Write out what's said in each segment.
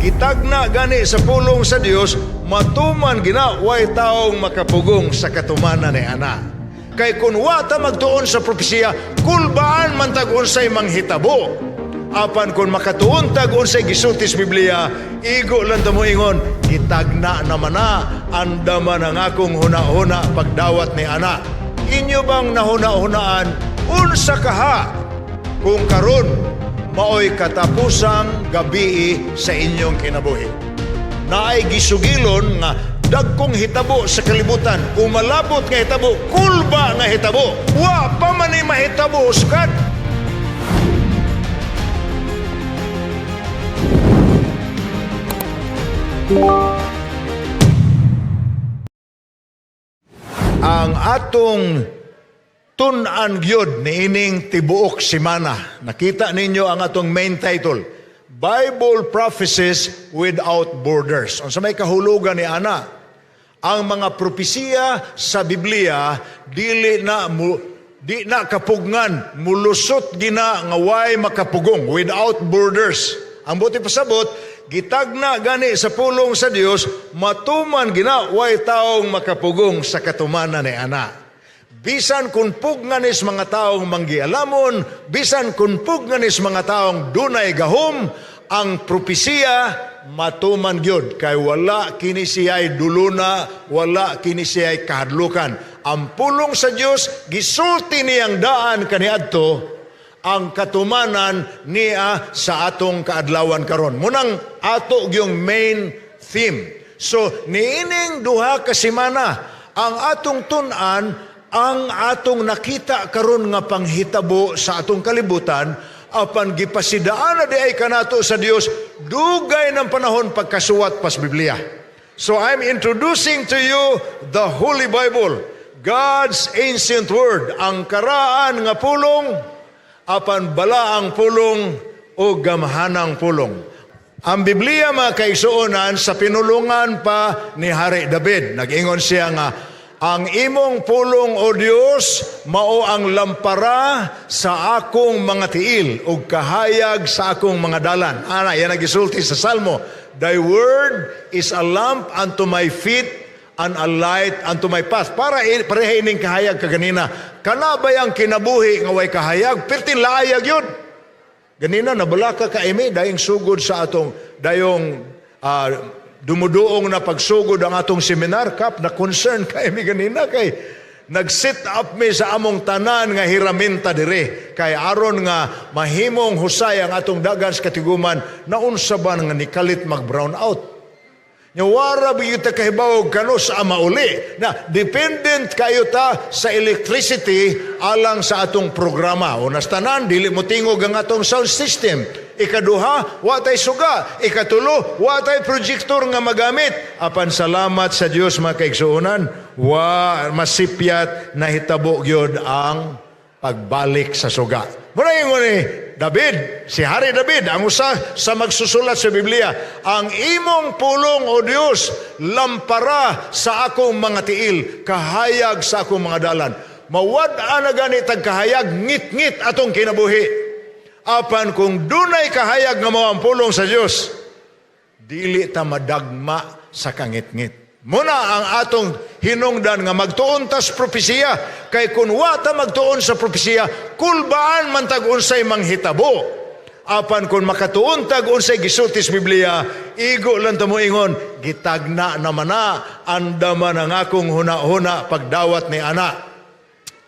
Gitagna gani sa pulong sa Dios, matuman gina, way taong makapugong sa katumanan ni ana. Kay kung wa ta magtuon sa propesiya, kulbaan man tag unsay manghitabo. Apan kung makatuon tag unsay gisulti sa Biblia, igo lang ta moingon, "Gitagna naman na, andaman ang akong huna-huna pagdawat ni ana." Inyo bang nahuna-hunaan, unsa kaha kung karon maoy katapusang gabii sa inyong kinabuhi? Naay gisugilon nga dagkong hitabo sa kalibutan, umalabot nga hitabo, kulba nga hitabo. Wa pa man ni mahitabo sukad. Ang atong tun-an gyud niining tibuok semana. Nakita ninyo ang atong main title, Bible Prophecies Without Borders. Unsa may kahulugan ni ana? Ang mga propesiya sa Biblia dili na mo di na kapugngan, mulusot gina nga way makapugong, without borders. Ang buot pasabot, gitagna gani sa pulong sa Dios, matuman gina, way taong makapugong sa katumanan ni ana. Bisan kung pugnanis mga taong manggialamon, bisan kung pugnanis mga taong dunay gahom, ang propesiya matuman gyud kay wala kini siya'y duluna, wala kini siya'y kahadlukan. Ang pulong sa Dios gisulti niyang daan kaniadto, ang katumanan niya sa atong kaadlawan karon. Munang ato gyung main theme. So niining 2 ka semana, ang atong tun-an ang atong nakita karon nga panghitabo sa atong kalibutan, apan gipasidaan na diay kanato sa Dios dugay ng panahon pagkasuwat pas Biblia. So I'm introducing to you the Holy Bible, God's ancient word, ang karaan nga pulong, apan balaang pulong o gamhanang pulong. Ang Biblia, mga kaigsuonan, sa pinulungan pa ni Hari David, nag-ingon siya nga, "Ang imong pulong, O Dios, mao ang lampara sa akong mga tiil ug kahayag sa akong mga dalan." Ana, yan ang gisulti sa Salmo. "Thy word is a lamp unto my feet and a light unto my path." Para pareha ining kahayag kaganina. Kana ba ang kinabuhi nga way kahayag? Perting laayag yun. Ganina, nabalaka ka imi, dayong sugod sa atong, dayong dumuduong na pagsugod ang atong seminar, kap, na concern ka imi ganina kay nag-set up mi sa among tanan nga hiraminta dire kay aron nga mahimong husay ang atong dagan sa katiguman. Naunsa ba nga nikalit mag brown out? Nya wara ba ta kahibaw kano sa mauli na dependent kayo ta sa electricity alang sa atong programa. Unas tanan, dili mo tingog ang atong sound system. Ikaduha, wa tay suga. Ikatulo, wa tay projector nga magamit. Apan salamat sa Dios, mga kaigsuonan, wa masipyat, nahitabo gyud ang pagbalik sa suga. Muna ingon ni David, si Hari David, ang usa sa magsusulat sa Biblia, "Ang imong pulong, O Dios, lampara sa akong mga tiil, kahayag sa akong mga dalan." Mawad-an na gani tag kahayag, ngit-ngit atong kinabuhi. Apan kung dunay kahayag nga mao ang pulong sa Dios, dili ta madagma sa kangit-ngit. Muna ang atong hinungdan nga magtuon tas propesiya kay kun wa ta magtuon sa propesiya, kulbaan man tag unsay manghitabo. Apan kung makatuon tag unsay gisulti sa Biblia, igo lang ta moingon, "Gitagna naman na, andaman ang akong huna-huna pagdawat ni ana."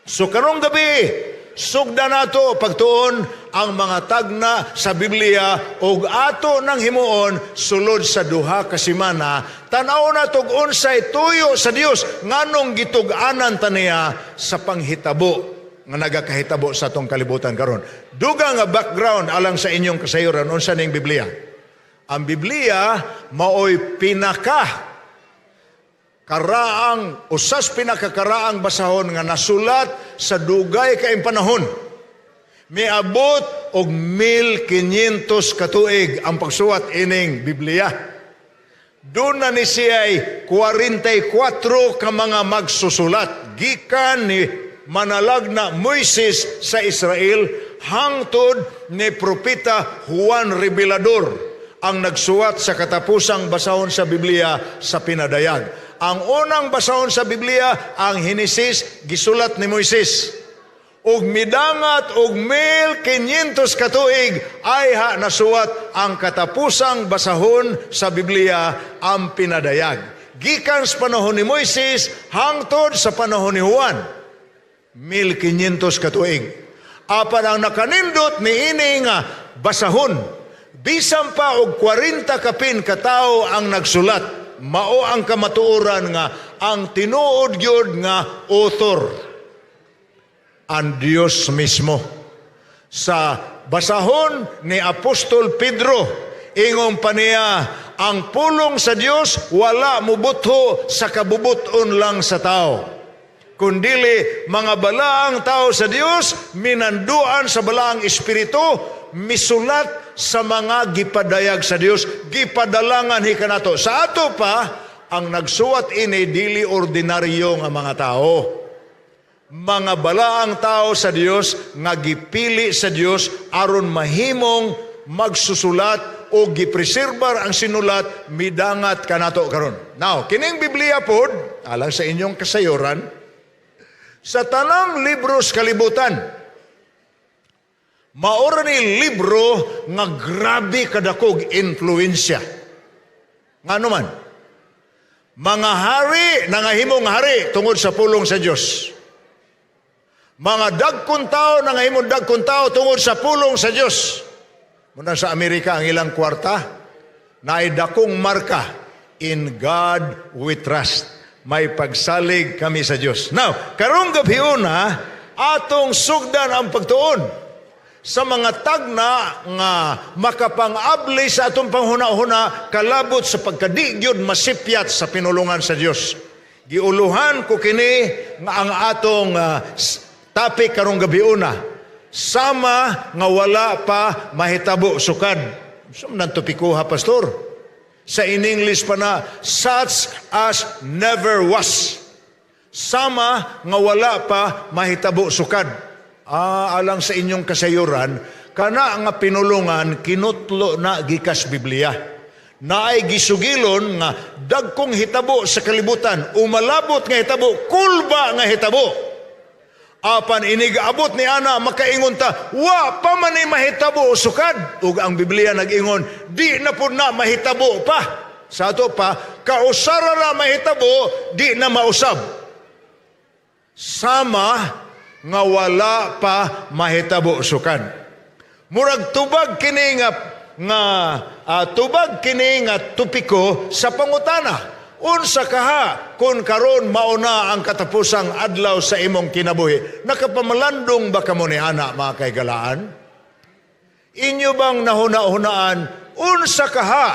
So karong gabi, sugda nato pagtuon ang mga tagna sa Biblia ug ato nang himuon sulod sa 2 ka semana. Tan-aw nato og unsay tuyo sa Dios, nganong gitug-anan ta niya sa panghitabo nga nagakahitabo sa atong kalibutan karon. Dugang nga background alang sa inyong kasayuran, unsa ning Biblia. Ang Biblia maoy pinaka karaang usas pinakakaraang basahon nga nasulat sa dugay kaayong panahon. Miabot og 1500 katuig ang pagsuwat ining Biblia. Doon na ni siya'y 44 ka mga magsusulat gikan ni manalag na Moises sa Israel hangtod ni Propeta Juan Revelador. ang nagsuwat sa katapusang basahon sa Biblia sa Pinadayag. Ang unang basahon sa Biblia, ang Henesis, gisulat ni Moises. Ug midangat og 1500 katuig ayha nasuwat ang katapusang basahon sa Biblia, ang Pinadayag. Gikan sa panahon ni Moises hangtod sa panahon ni Juan, 1500 katuig. Apan ang nakanindot ni ini nga basahon, bisan pa og 40 kapin katawo ang nagsulat, mao ang kamatuoran nga ang tinuod gyud nga author ang Dios mismo. Sa basahon ni Apostol Pedro, ingon pa niya, ang pulong sa Dios wala mubutho sa kabubuton lang sa tao, kundili mga balaang tao sa Dios, minanduan sa Balaang Espiritu, misulat sa mga gipadayag sa Dios, gipadalangan hikanato. Sa ato pa, ang nagsuwat ini dili ordinaryo nga mga tao. Mga balaang tao sa Dios nga gipili sa Dios aron mahimong magsusulat o gipreserbar ang sinulat midangat kanato karon. Now, kining Biblia pod, alang sa inyong kasayuran, sa tanang libro sa kalibutan, maora ni libro nga grabe kadakog influensya. Ngano man? Mga hari nangahimong hari tungod sa pulong sa Dios. Mga dagkong tao nangahimong dagkong tao tungod sa pulong sa Dios. Muna sa Amerika ang ilang kwarta, naay dakong marka, "In God we trust." May pagsalig kami sa Dios. Now, karong gabhiona, atong sugdan ang pagtuon sa mga tagna nga makapang-abli sa atong panghuna-huna kalabot sa pagkadi gyud masipyat sa pinulungan sa Dios. Giuluhan ko kini nga ang atong topic karong gabhiona, sama nga wala pa mahitabo sukad. So, nang topikoha, Pastor? Sa in English pa na, "such as never was." Sama nga wala pa mahitabo sukad. Alang sa inyong kasayuran, kana nga pinulungan kinutlo na gikas Biblia. Naay gisugilon nga dagkong hitabo sa kalibutan, umalabot nga hitabo, kulba nga hitabo. Apan inig-abot ni ana, makaingon ta, wa pa man ni mahitabo sukad. Ug ang Biblia nag-ingon, di na pud na mahitabo pa. Sa ato pa, kausara na mahitabo, di na mausab. Sama nga wala pa mahitabo sukad. Murag tubag kini nga topiko sa pangutana. Unsa kaha kung karon mauna ang katapusang adlaw sa imong kinabuhi? Nakapamalandong ba kamo ni ana, mga kahigalaan? Inyo bang nahuna-hunaan unsa kaha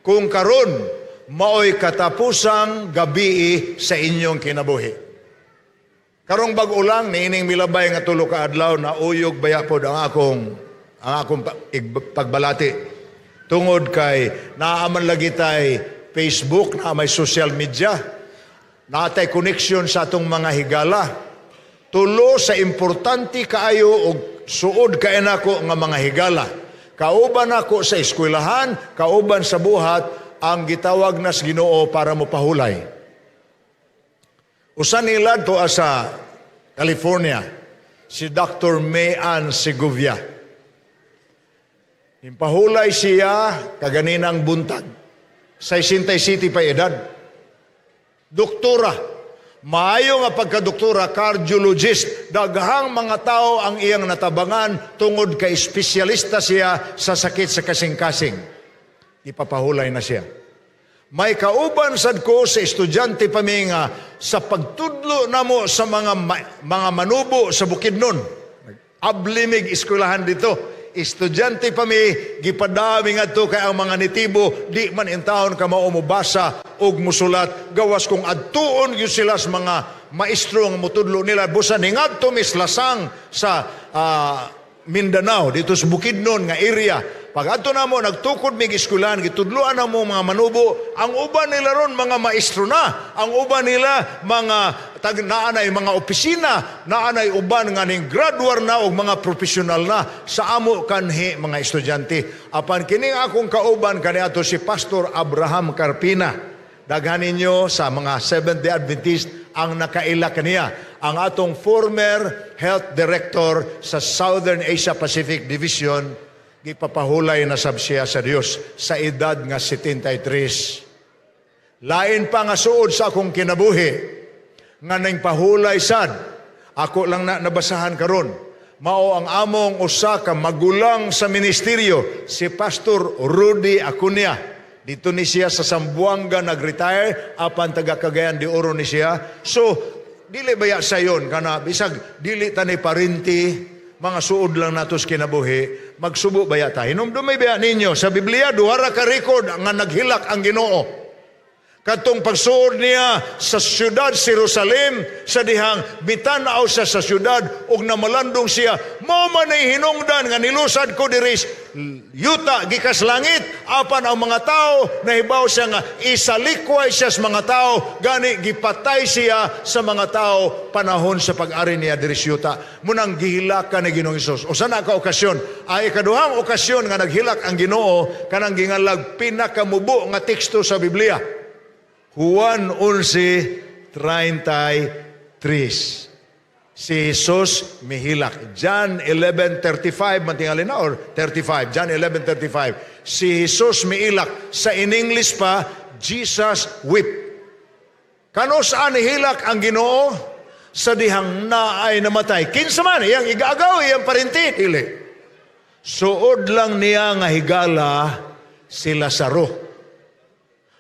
kung karon maoy katapusang gabi sa inyong kinabuhi? Karong bag-o lang niining milabay nga 3 ka adlaw, na uyog baya pod ang akong pagbalati. Tungod kay naaman lagi tay Facebook, na may social media, naatay connection sa atong mga higala. Tulo sa importante kaayo og suod kay nako nga mga higala. Kauban ako sa eskwelahan, kauban sa buhat, ang gitawag nas Ginoo para mo pahulay. Usa nila to sa California, si Dr. May Ann Segovia. Impahulay siya kaganinang buntag. 67 pa edad. Doktora. Maayo nga pagkadoktora, cardiologist. Daghang mga tao ang iyang natabangan tungod kay espesyalista siya sa sakit sa kasing-kasing. Ipapahulay na siya. May kauban sad ko sa estudyante pa mi nga sa pagtudlo namo sa mga manubo sa Bukidnon. Ablimig eskwelahan dito. Estudyante pa mi, gipadami ngadto kay ang mga nitibo di man intawon ka mao mobasa og musulat, gawas kung adtuon gyud sila sa mga maestro nga motudlo nila. Busa ningadto mis lasang sa Mindanao, dito sa Bukidnon nga area. Pag adto namo, nagtukod mig eskwelahan, gitudloan namo mga manubo. Ang uban nila ron mga maestro na. Ang uban nila mga tag naanay mga opisina, naanay uban nga ning graduar na og mga profesional na sa amo kanhi mga estudyante. Apan kining akong kauban kaniadto, si Pastor Abraham Carpina. Daghan ninyo sa mga Seventh-day Adventist ang nakaila kaniya. Ang atong former health director sa Southern Asia Pacific Division, gipapahulay na sab siya sa Dios sa edad nga 73. Lain pa nga suod sa akong kinabuhi nga ning pahulay sad. Ako lang na nabasahan karon. Mao ang among usa ka magulang sa ministeryo, si Pastor Rudy Acuña. Dito ni siya sa Zamboanga nag-retire, apan taga Cagayan de Oro ni siya. So, dili baya sayon kana bisag dili ta ni parinti, mga suod lang nato sa kinabuhi, magsubo baya ta. Hinumdumi baya ninyo sa Biblia, duha ra ka record nga naghilak ang Ginoo. Katong pagsuod niya sa syudad Jerusalem, sa dihang mitan-aw siya sa syudad ug namalandong siya, "Mao man ay hinungdan nga nilusad ko diri yuta gikas langit." Apan ang mga tao, nahibaw siya nga isalikway siya sa mga tao, gani gipatay siya sa mga tao panahon sa pag-ari niya diri sa yuta. Munang gihilakan ni Ginoong Hesus. Usa na ka okasyon. Ay, ikaduhang okasyon nga naghilak ang Ginoo, kanang gingalag pinakamubo nga teksto sa Biblia, Juan 11:33. Si Jesus mihilak. John 11:35 man tingali na or 35. John 11:35. Si Jesus miilak. Sa in English pa, "Jesus wept." Kanus-a nihilak ang Ginoo? Sa dihang naay namatay. Kinsa man iyang igaagaw, iyang parinti, dili. Suod lang niya nga higala, si Lazaro.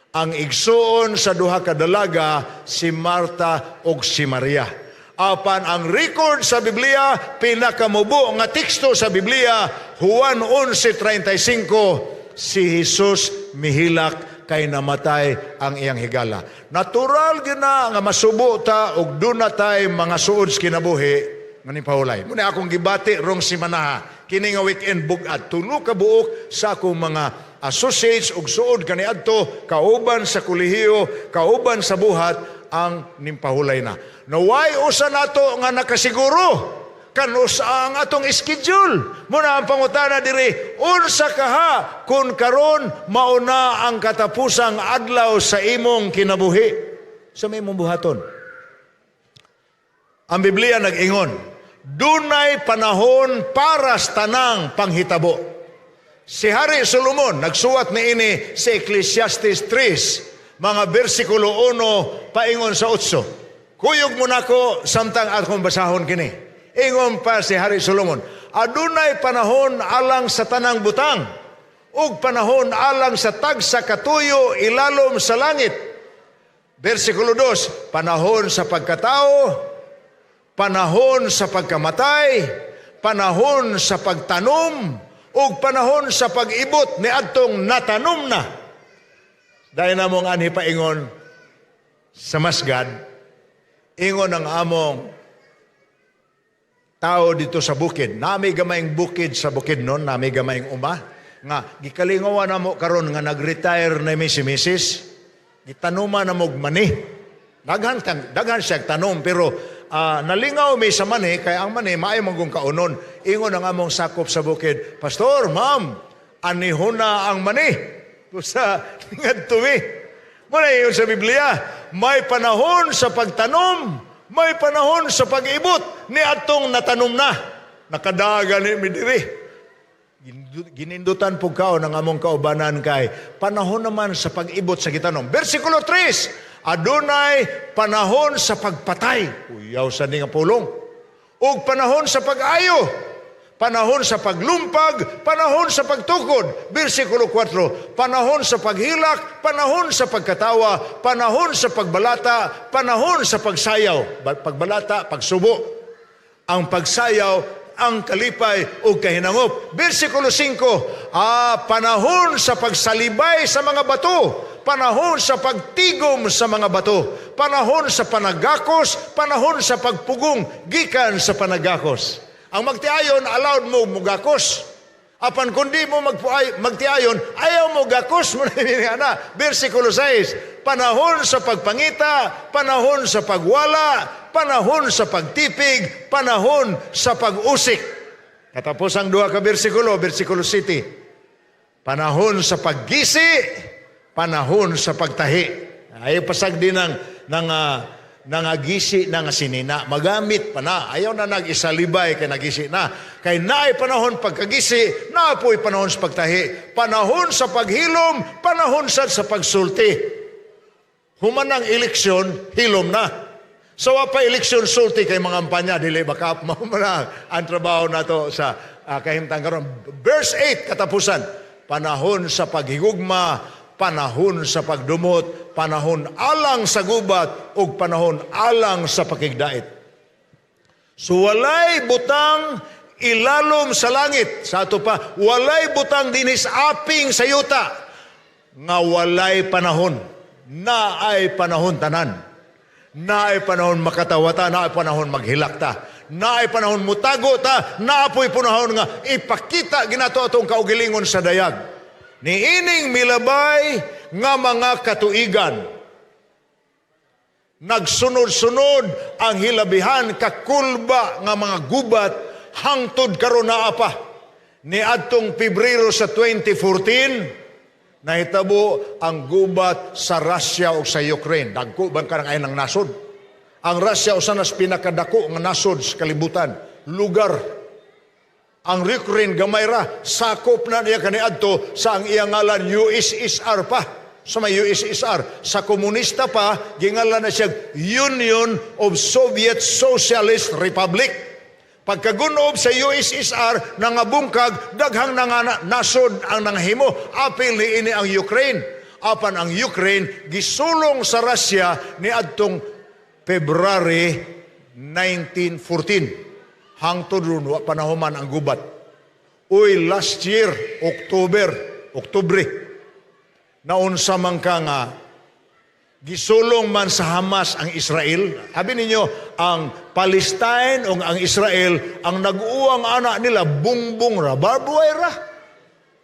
Ang igsuon sa duha ka dalaga, si Marta ug si Maria. Apan ang record sa Biblia, pinakamubo nga teksto sa Biblia, Juan 11:35, si Jesus mihilak kay namatay ang iyang higala. Natural gina nga masubo ta ug duna tay mga suod sa kinabuhi nga pahulay. Muna akong gibati rong simanaha, kini nga weekend bug-at, tulo ka buok sa akong mga associates ug suod kaniadto, kauban sa kolehiyo, kauban sa buhat, ang nimpahulay na. Naway usa nato nga nakasiguro kanus ang atong schedule. Muna ang pangutana diri, unsa kaha kung karon mauna ang katapusang adlaw sa imong kinabuhi? Sa may imong buhaton? Ang Biblia nag-ingon, dunay panahon para sa tanang panghitabo. Si Hari Solomon nagsuwat niini sa Ecclesiastes 3, mga bersikulo 1 paingon sa 8. Kuyog mo nako samtang akong basahon kini. Ingon pa si Hari Solomon, "Adunay panahon alang sa tanang butang, ug panahon alang sa tagsa katuyo ilalom sa langit." Bersikulo 2, "Panahon sa pagkatao, panahon sa pagkamatay, panahon sa pagtanom, ug panahon sa pag-ibot ni adtong natanom na." Dahil namong anhi paingon sa masgad, ingon ang among tao dito sa bukid. Nami gamayng bukid sa bukid nun, nami gamayng uma, nga gikalingawan namo karon nga nag-retire na mi si Mrs. Gitanuman na mog mani. Daghan daghan siya tanom, pero nalingaw mi sa mani kay ang mani maayo man kaunon. Ingon ang among sakop sa bukid, "Pastor, ma'am, anihon na ang mani." Sa ngadto mi. Muna yun sa Biblia, may panahon sa pagtanom, may panahon sa pag-ibot ni atong natanom na. Nakadaga ni mi diri. Ginindutan po kao ng among kaubanan kay panahon naman sa pag-ibot sa gitanom. Versikulo 3, "Adunay panahon sa pagpatay." Uyaw sa nga pulong. "Ug panahon sa pag-ayo, panahon sa paglumpag, panahon sa pagtukod." Versikulo 4, "Panahon sa paghilak, panahon sa pagkatawa, panahon sa pagbalata, panahon sa pagsayaw." Pagbalata, pagsubo. Ang pagsayaw, ang kalipay o kahinangop. Versikulo 5, "Panahon sa pagsalibay sa mga bato, panahon sa pagtigom sa mga bato, panahon sa panagakos, panahon sa pagpugong gikan sa panagakos." Ang magtiayon, allowed mo mugakos. Apan kung di mo magtiayon, ayaw mo gakos mo na na. Versikulo 6, panahon sa pagpangita, panahon sa pagwala, panahon sa pagtipig, panahon sa pag-usik. Katapos ang duha ka bersikulo, versikulo 7. Panahon sa paggisi, panahon sa pagtahi. Ayaw pasag din ng nangagisi na nga sinina. Magamit pa na. Ayaw na nag-isalibay kay nagisi na. Kay naay panahon pagkagisi, naapoy panahon sa pagtahi. Panahon sa paghilom, panahon sa pagsulti. Human ang eleksyon, hilom na. So wa pa eleksyon, sulti kay mga kampanya, dili baka mao man ang trabaho nato sa kahimtang karon. Verse 8, katapusan. Panahon sa paghigugma, panahon sa pagdumot, panahon alang sa gubat, ug panahon alang sa pakigdait. So walay butang ilalom sa langit. Sa ato pa, walay butang dinis aping sa yuta nga walay panahon. Naay panahon tanan. Naay panahon makatawa ta, naay panahon maghilak ta. Naay panahon mutago ta, naapoy panahon nga ipakita ginato atong kaugilingon sa dayag. Niining milabay nga mga katuigan, nagsunod-sunod ang hilabihan kakulba nga mga gubat hangtod karon naa pa. Niadtong Pebrero sa 2014, nahitabo ang gubat sa Russia o sa Ukraine. Dagko bang karang ay ng nasod? Ang Russia usa nas pinakadako nga nasod sa kalibutan. Lugar. Ang Ukraine gamay ra, sakop na niya kaniadto sa ang iyang ngalan USSR pa. Sa may USSR, sa komunista pa, gingalan na siya Union of Soviet Socialist Republic. Pagkagunob sa USSR, nangabungkag, daghang nangana, nasod ang nanghimo, apil ni ini ang Ukraine. Apan ang Ukraine, gisulong sa Russia ni adtong February 1914. Hangtod ron, wa pa nahuman ang gubat. Uy, last year, October, Oktubre, naunsa man ka nga, gisulong man sa Hamas ang Israel. Sabi ninyo, ang Palestine o ang Israel, ang nag-uwang anak nila, bungbong ra, barbed wire ra.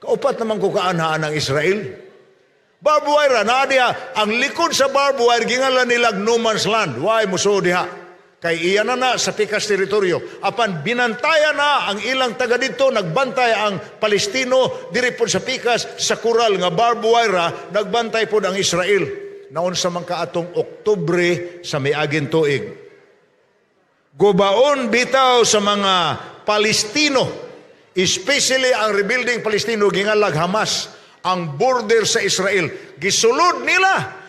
Kaupat naman ko kaanhaan ang Israel. Barbed wire ra, naa diha, ang likod sa barbed wire, gingalan nila no man's land. Why musuod diha? Kay iya na na sa pikas teritoryo. Apan binantayan na ang ilang taga dito, nagbantay ang Palestino, diri pod sa pikas, sa kural nga barbed wire ra, nagbantay pod ang Israel. Naunsa man ka atong Oktubre sa miaging tuig. Gubaon bitaw sa mga Palestino, especially ang rebuilding Palestino, gingalag Hamas, ang border sa Israel. Gisulod nila.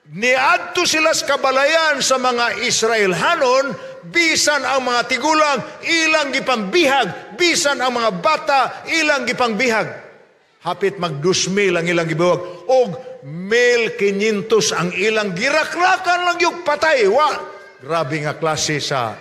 Niadto sila sa kabalayan sa mga Israelhanon, bisan ang mga tigulang, ilang gipambihag, bisan ang mga bata, ilang gipangbihag. Hapit mag 2,000 ang ilang gibuwag. Og 1,500 ang ilang girakrakan lang yung patay. Wa. Grabe nga klase sa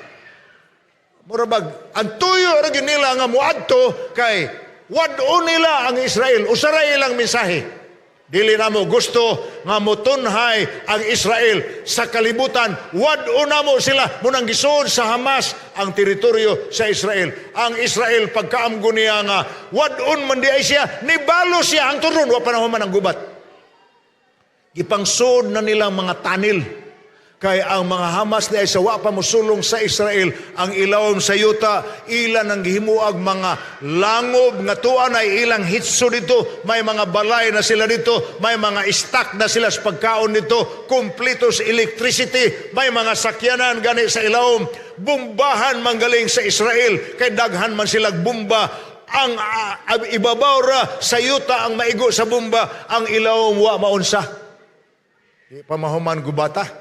mura bag, ang tuyo ra gyud nila nga muadto kay wad-on nila ang Israel. Usaray ilang mensahe. Dili na mo gusto nga motunhay ang Israel sa kalibutan. Wad-on na mo sila munang gisuod sa Hamas ang teritoryo sa Israel. Ang Israel pagkaamgo niya nga wad-on man di ay siya, nibalo siya ang turon wa pa na human ang gubat. Gipangsud na nilang mga tunnel. Kay ang mga Hamas ni ay sa wa pa mosulong sa Israel ang ilawom sa yuta, ilan ang gihimuag mga langob nga tuan ay ilang hitso dito, may mga balay na sila dito, may mga stock na sila sa pagkaon dito, kumpleto sa electricity, may mga sakyanan gani sa ilawom, bumbahan manggaling sa Israel kay daghan man sila bomba ang ibabaw ra sa yuta ang maigo sa bomba, ang ilawom wa maunsa. Di pa mahuman gubata.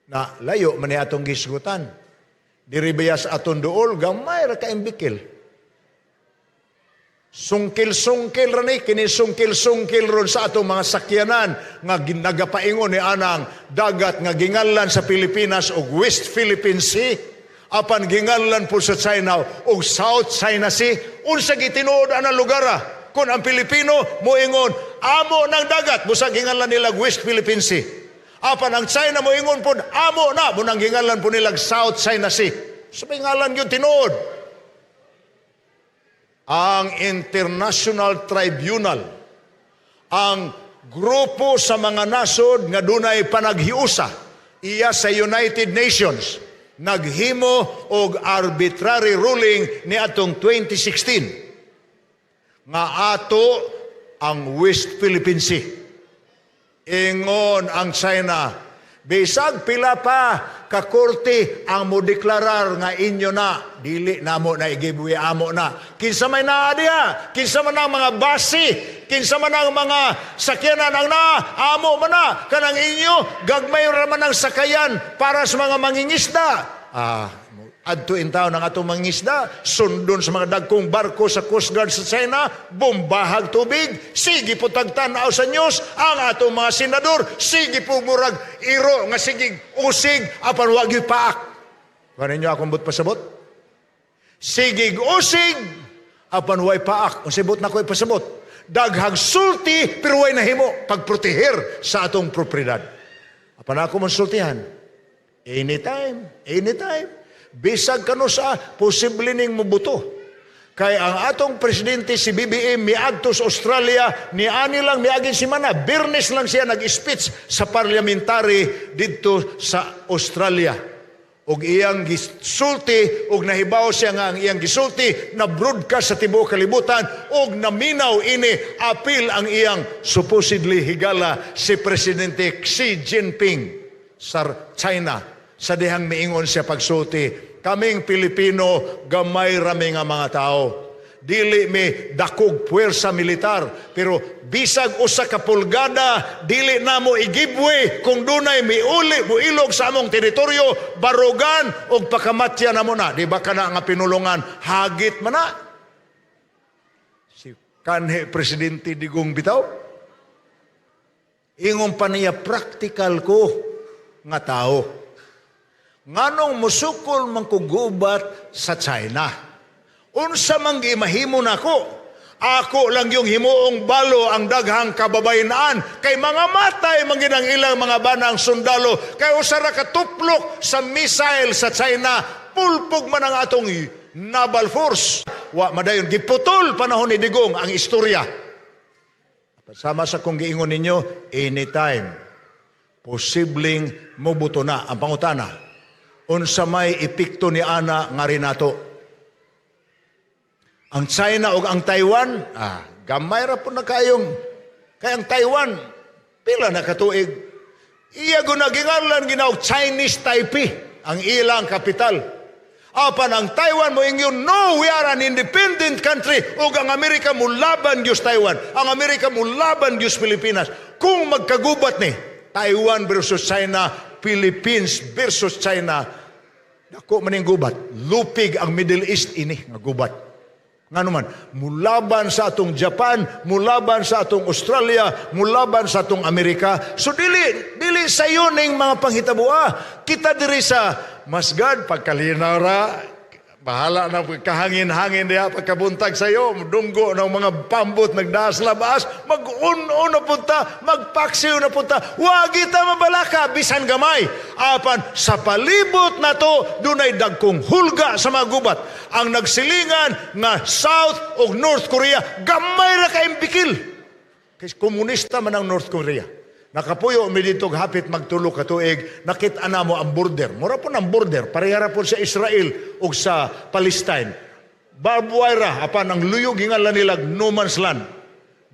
Na layo man ni atong gisgutan. Diri baya sa aton duol, gamay ra kaimbikil. Sungkil-sungkil ra ni, kini sungkil-sungkil ron sa atong mga sakyanan nga nagapaingon ni anang dagat nga gingalan sa Pilipinas og West Philippine Sea, apan gingalan po sa China og South China Sea. Unsa gitinuod anang lugar ah? Kung ang Pilipino moingon amo ng dagat, busa gingalan nila West Philippine Sea. Apan ang China moingon pod amo na, munang gingalan po nila South China Sea. Sa may ngalan yun tinuod. Ang International Tribunal, ang grupo sa mga nasod nga dunay panaghiusa, iya sa United Nations, naghimo og arbitrary ruling ni atong 2016 nga ato ang West Philippine Sea. Ingon ang China, bisag pila pa ka korte ang modeklarar nga inyo na, dili namo na i-giveaway, amo na. Kinsa may naa diha? Kinsa man ang mga base? Kinsa man ang mga sakyanan ang naa? Amo man na. Kanang inyo, gagmay ra man ang sakayan para sa mga mangingisda. Adto in taon ang atong mangingisda, sundon sa mga dagkong barko sa Coast Guard sa China, bombahag tubig, sige po tagtanaw sa news, ang atong mga senador, sige po murag iro nga sige usig, apan wag gyud paak. Kuha ninyo akong buot pasabot? Sigig usig, apan way paak. Unsay buot nako ipasabot? Daghag sulti, pero way nahimo pagproteher sa atong propriedad. Apan ako mong sultihan, anytime, anytime, bisag kano sa posible ning mubuto. Kay ang atong presidente si BBM miadto sa Australia, niani lang miaging semana, Biyernes lang siya nag-speech sa parliamentary didto sa Australia. Og iyang gisulti og nahibaw siya nga ang iyang gisulti na broadcast sa tibuok kalibutan og naminaw ini apil ang iyang supposedly higala, si Presidente Xi Jinping sa China, sa dihang miingon siya pagsulti, "Kaming Pilipino, gamay rami nga mga tao, dili mi dakog puwersa militar, pero bisag usa ka pulgada dili namo i-giveaway. Kung dunay miuli muilog sa among teritoryo, barugan og pakamatya namo na." Di ba kana nga pinulungan hagit man na si kanhi Presidente Digong bitaw? Ingon pa niya, "Practical ko nga tao. Nganong musukol man ko gubat sa China? Unsa man gimahimo nako? Ako lang yung himuong balo ang daghang kababayen-an kay mga matay man gid ang ilang mga banang sundalo, kay usa ra ka tuplok sa missile sa China, pulpog man ang atong naval force." Wa madayon, giputol panahon ni Digong ang istorya. Sama sa kung giingon ninyo, anytime posibleng mubuto na. Ang pangutana, unsa may epekto ni ana nga rinato? Ang China o ang Taiwan, gamay ra po na kayong kay ang Taiwan pila na katuig. Iya guna gingarlan ginaw Chinese Taipei ang ilang kapital. Apan ang Taiwan mo ingon, "No, we are an independent country," ug ang Amerika mulaban gyud sa Taiwan. Ang Amerika mulaban gyud sa Pilipinas. Kung magkagubat ni Taiwan versus China, Philippines versus China, dako man ning gubat. Lupig ang Middle East ini nga gubat. Ngano man, mulaban sa atong Japan, mulaban sa atong Australia, mulaban sa atong Amerika. So dili dili sayo ning mga panghitaboa. Kita diri sa masgad pagkalinaw ra, bahala na kahangin-hangin diha pagkabuntag sayo, dunggo ng mga pambot nagdaas labas, mag-un-un na punta, magpaksiw na punta. Wa kita mabalaka bisan gamay. Apan sa palibot nato dunay dagkong hulga sa mga gubat. Ang nagsilingan nga South ug North Korea, gamay ra kay bikil. Kay komunista man ang North Korea. Nakapuyo mi dito hapit magtulo ka tuig, nakita namo ang border. Mura po ng border, pareha ra po sa Israel ug sa Palestine. Barbed wire ra, apan ang luyog hingalan nila no man's land.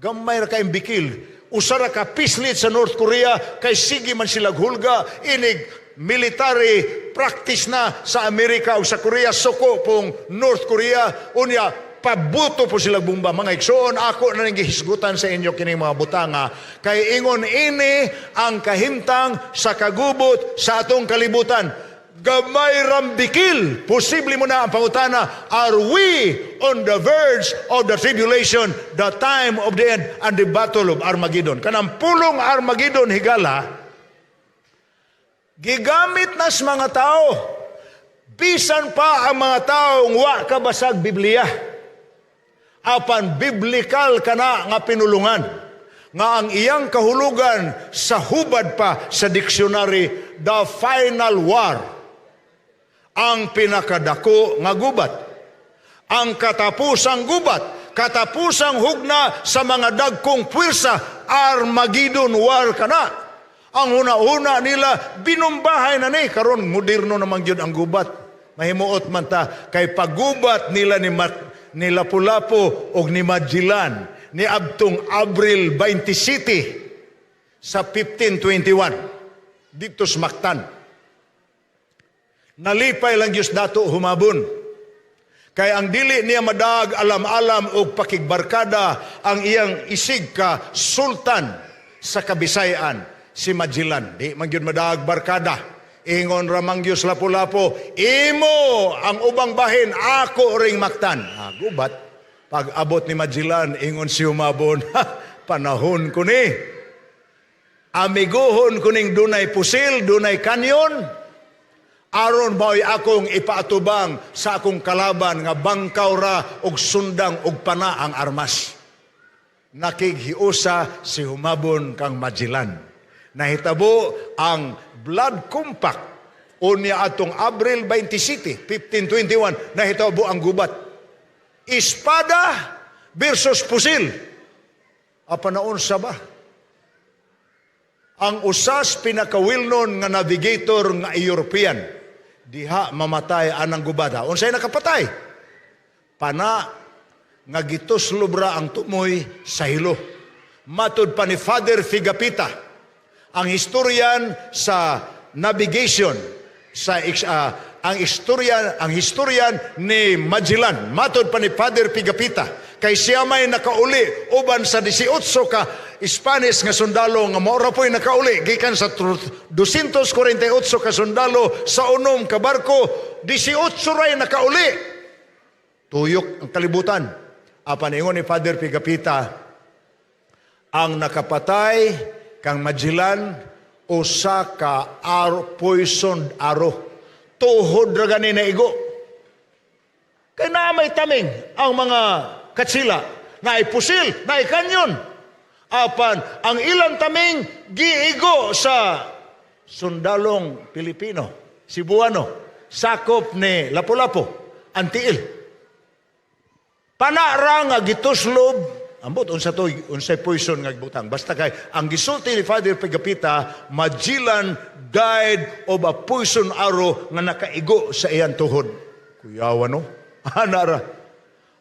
Gamay ra kay bikil. Usa ra ka pislit sa North Korea kay sige man sila hulga, inig military practice na sa Amerika ug sa Korea, suko pong North Korea, unya pabuto po sila bomba. Mga igsoon, ako na ning gihisgutan sa inyo kining mga butanga kay ingon ini ang kahimtang sa kagubot sa atong kalibutan. Gamay rambikil, posible mo na. Ang pangutana, are we on the verge of the tribulation, the time of the end and the battle of Armageddon? Kanang pulong Armageddon, higala, gigamit na sa mga tao, bisan pa ang mga taong wa kabasag Biblia. Apan biblical kana nga pinulungan nga ang iyang kahulugan sa hubad pa sa dictionary, the final war, ang pinakadako nga gubat. Ang katapusang gubat, katapusang hugna sa mga dagkong puwersa, Armageddon War kana. Ang huna-huna nila, binumbahay na ni. Karon moderno naman gyud ang gubat. Mahimuot man ta, kay paggubat nila ni Lapu-Lapu og ni Magellan ni adtong Abril 27 sa 1521 dito sa Mactan. Nalipay lang Diyos dato humabon. Kay ang dili niya madag alam-alam og pakigbarkada ang iyang isig ka sultan sa Kabisayan, si Magellan. Di man gyud madaag barkada. Ingon ra man Diyos Lapu-Lapu, "Imo ang ubang bahin, ako ring Mactan." Ah, gubat. Pag abot ni Magellan, ingon si Humabon, "Panahon ko ni. Amiguhon ko ning dunay pusil, dunay kanyon, aron mao'y akong ipaatubang sa akong kalaban nga bangkaw ra og sundang og pana ang armas." Nakighiusa si Humabon kang Magellan. Nahitabo ang Blood Compact unya atong Abril 27, 1521, nahitabo ang gubat. Espada versus pusil. Apan naunsa ba? Ang usas pinaka-well-known nga navigator nga European, diha mamatay anang gubata. Unsay nakapatay? Pana nga gituslob ra ang tumoy sa hilo. Matud pa ni Father Pigafetta, ang historian sa navigation, sa ang historian ni Magellan, matud pa ni Father Pigafetta, kay siya may nakauli uban sa 18 ka Spanish nga sundalo nga mao ra po'y nakauli gikan sa 248 ka sundalo sa 6 ka barko, 18 ray nakauli. Tuyok ang kalibutan. Apan ingon ni Father Pigafetta, ang nakapatay kang Magellan usa ka arrow, poison arrow. Tuhod ra gani na igo. Kay naa may taming ang mga katsila, naay pusil, naay kanyon. Apan ang ilang taming giigo sa sundalong Pilipino, Cebuano, sakop ni Lapu-Lapu, ang tiil. Pana ra nga gituslob, ambot unsa to, unsay poison nga gibutang. Basta kay ang gisulti ni Father Pigafetta, Magellan died of a poison arrow nga nakaigo sa iyang tuhod. Kuyawa, no? Ana ra.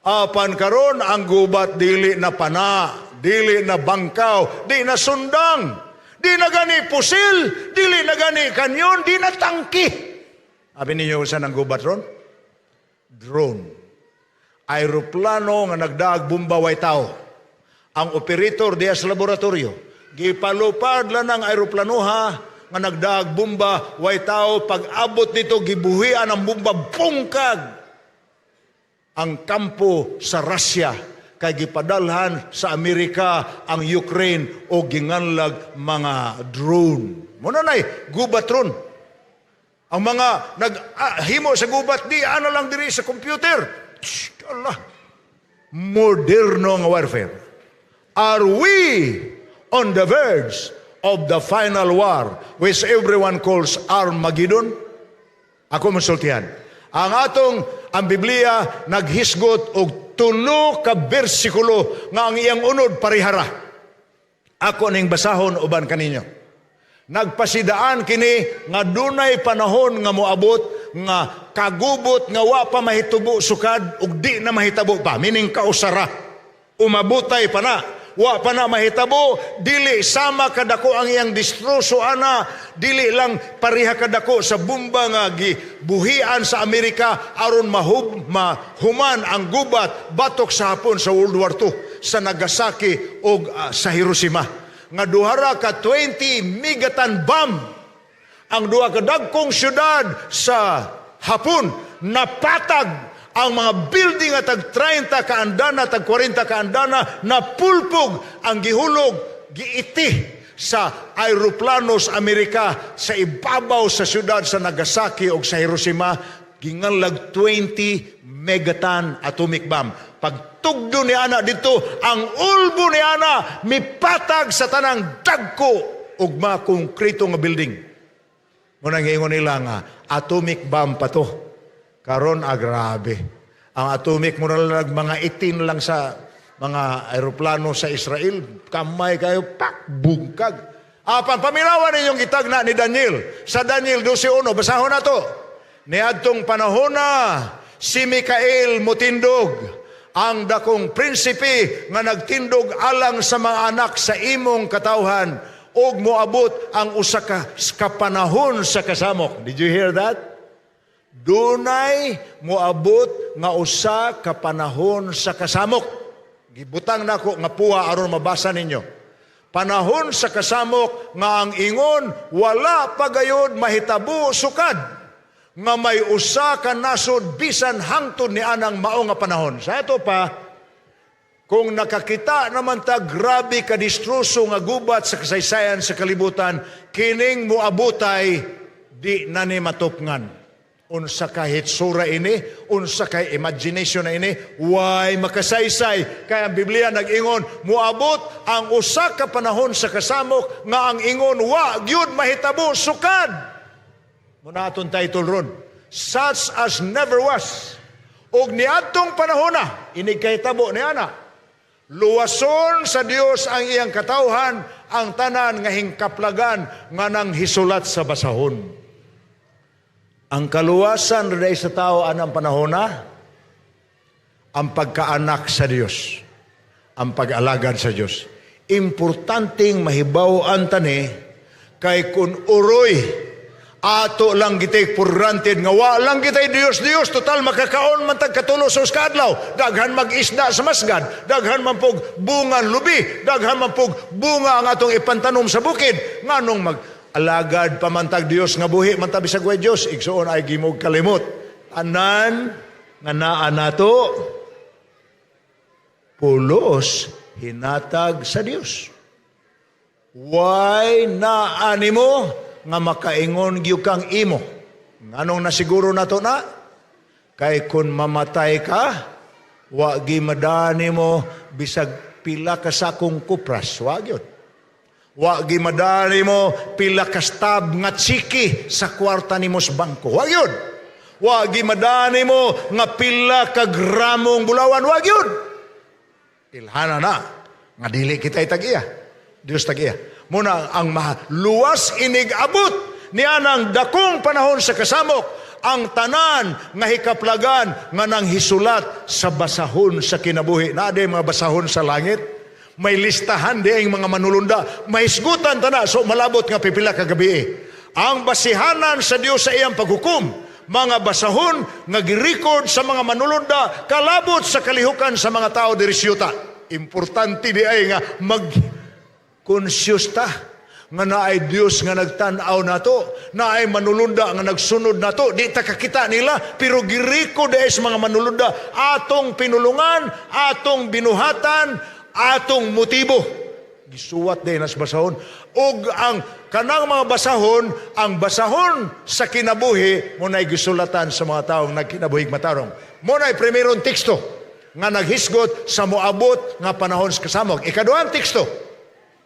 Apan karon ang gubat dili na pana, dili na bangkaw, di na sundang, di na gani pusil, dili na gani kanyon, di na tangki. Abi ninyo sa nang gubat ron? Drone. Aeroplano nga nagdaag bomba way tao. Ang operator diya sa laboratorio, gipalupad lang ng aeroplanoha nga nagdaag bomba way tao. Pag abot nito, gibuhian ang bomba, bungkag ang kampo sa Russia kay gipadalhan sa Amerika ang Ukraine o ginganlag mga drone. Muna nay gubat ron. Ang mga naghimo sa gubat di ana lang diri sa computer. Tsk, Allah. Moderno nga warfare. Are we on the verge of the final war which everyone calls Armageddon? Ako musultihan. Ang atong ang Biblia naghisgot og tulo ka bersikulo nga ang iyang unod parihara. Ako ning basahon uban kaninyo. Nagpasidaan kini nga dunay panahon nga moabot nga kagubot nga wa pa mahitabo sukad ug di na mahitabo pa, meaning kausara. Umabutay pa na, wa pa na mahitabo, dili sama kadako ang iyang destroso ana, dili lang pareha kadako sa bomba nga gibuhian sa Amerika aron mahuman ang gubat batok sa Hapon sa World War II sa Nagasaki ug sa Hiroshima nga duhara ka 20 megaton bomb. Ang duha ka dagkong syudad sa Hapon napatag, ang mga building at tag 30 ka andana, tag 40 ka andana napulpog. Ang gihulog giiti sa aeroplano sa Amerika sa ibabaw sa syudad sa Nagasaki o sa Hiroshima, ginganlag 20 megaton atomic bomb. Pagtugdo ni ana dito, ang ulbo ni ana mipatag sa tanang dagko ug mga konkreto nga building. Muna ingon nila nga atomic bomb pa to. Karon, grabe. Ang atomic mo na lang mga 18 lang sa mga aeroplano sa Israel. Kamay kayo, pak, bungkag. Apan, paminawan ninyong gitagna ni Daniel. Sa Daniel 12.1, basahon na to. Niadtong panahon na, si Mikael mutindog, ang dakong prinsipe nga nagtindog alang sa mga anak sa imong katawhan, ug moabot ang usa ka kapanahon sa kasamok. Did you hear that? Dunay moabot nga usa ka panahon sa kasamok. Gibutang nako nga puha aron mabasa ninyo. Panahon sa kasamok nga ang ingon wala pa gayod mahitabo sukad nga may usa ka nasod bisan hangtod ni anang mao nga panahon. Sa ato pa, kung nakakita naman ta grabe ka distroso nga gubat sa kasaysayan sa kalibutan, kining moabotay di na ni matupngan. Unsa ka hitsura ini, unsa kay imagination na ini, way makasaysay. Kaya ang Biblia nag-ingon, moabot ang usa ka panahon sa kasamok nga ang ingon wa gyud mahitabo sukad. Muna atong title ron, "Such as Never Was." Og niadtong panahon na, inig kahitabo ni ana, luwason sa Dios ang iyang katawhan, ang tanan nga hingkaplagan nga nang hisulat sa basahon. Ang kaluwasan rin sa tao anang panahon na, ang pagkaanak sa Dios, ang pag-alagad sa Dios. Importanteng mahibaw-an tani kay kung uroy ato lang gi-take for granted nga wa lang kitay Dios Dios, total makakaon man tag katulo sa kadlaw, daghan mag-isda sa masgad, daghan man pog bunga lubi, daghan man pog bunga ang atong ipantanom sa bukid, nganong mag alagad pa man tag Dios nga buhi man ta bisag way Dios? Igsuon, ay gimog kalimot, tanan nga naa nato pulos hinatag sa Dios. Way naa nimo nga makaingon gyud kang imo. Nganong nasiguro nato na? Kay kung mamatay ka, wa gi madani mo bisag pila ka sakong kopras, wa gyud. Wa gi madani mo pila ka stub nga tsiki sa kwarta nimo sa bangko, wa gyud. Wa gi madani mo nga pila ka gramong bulawan, wa gyud. Ilhana na nga dili kita tag-iya. Dios tag-iya. Muna ang maluwas inig abot niya ng dakong panahon sa kasamok, ang tanan nga hikaplagan nga nang hisulat sa basahon sa kinabuhi. Naa di mga basahon sa langit. May listahan di ang mga manulunda. Mahisgutan tana so malabot nga pipila ka gabi. Ang basihanan sa Dios sa iyang paghukom, mga basahon nga gi-record sa mga manulunda kalabot sa kalihukan sa mga tao diri sa yuta. Importante di ay nga mag conscious ta nga naay Dios nga nagtan-aw nato, naay manulunda nga nagsunod nato, di ta kakita nila pero gi-record di sa mga manulunda atong pinulungan, atong binuhatan, atong motibo. Gisuwat din nas basahon. Ug ang kanang mga basahon, ang basahon sa kinabuhi, mo na'y gisulatan sa mga taong nagkinabuhig matarong. Mo na'y primerong teksto nga naghisgot sa moabot nga panahon sa kasamok. Ikaduhang teksto,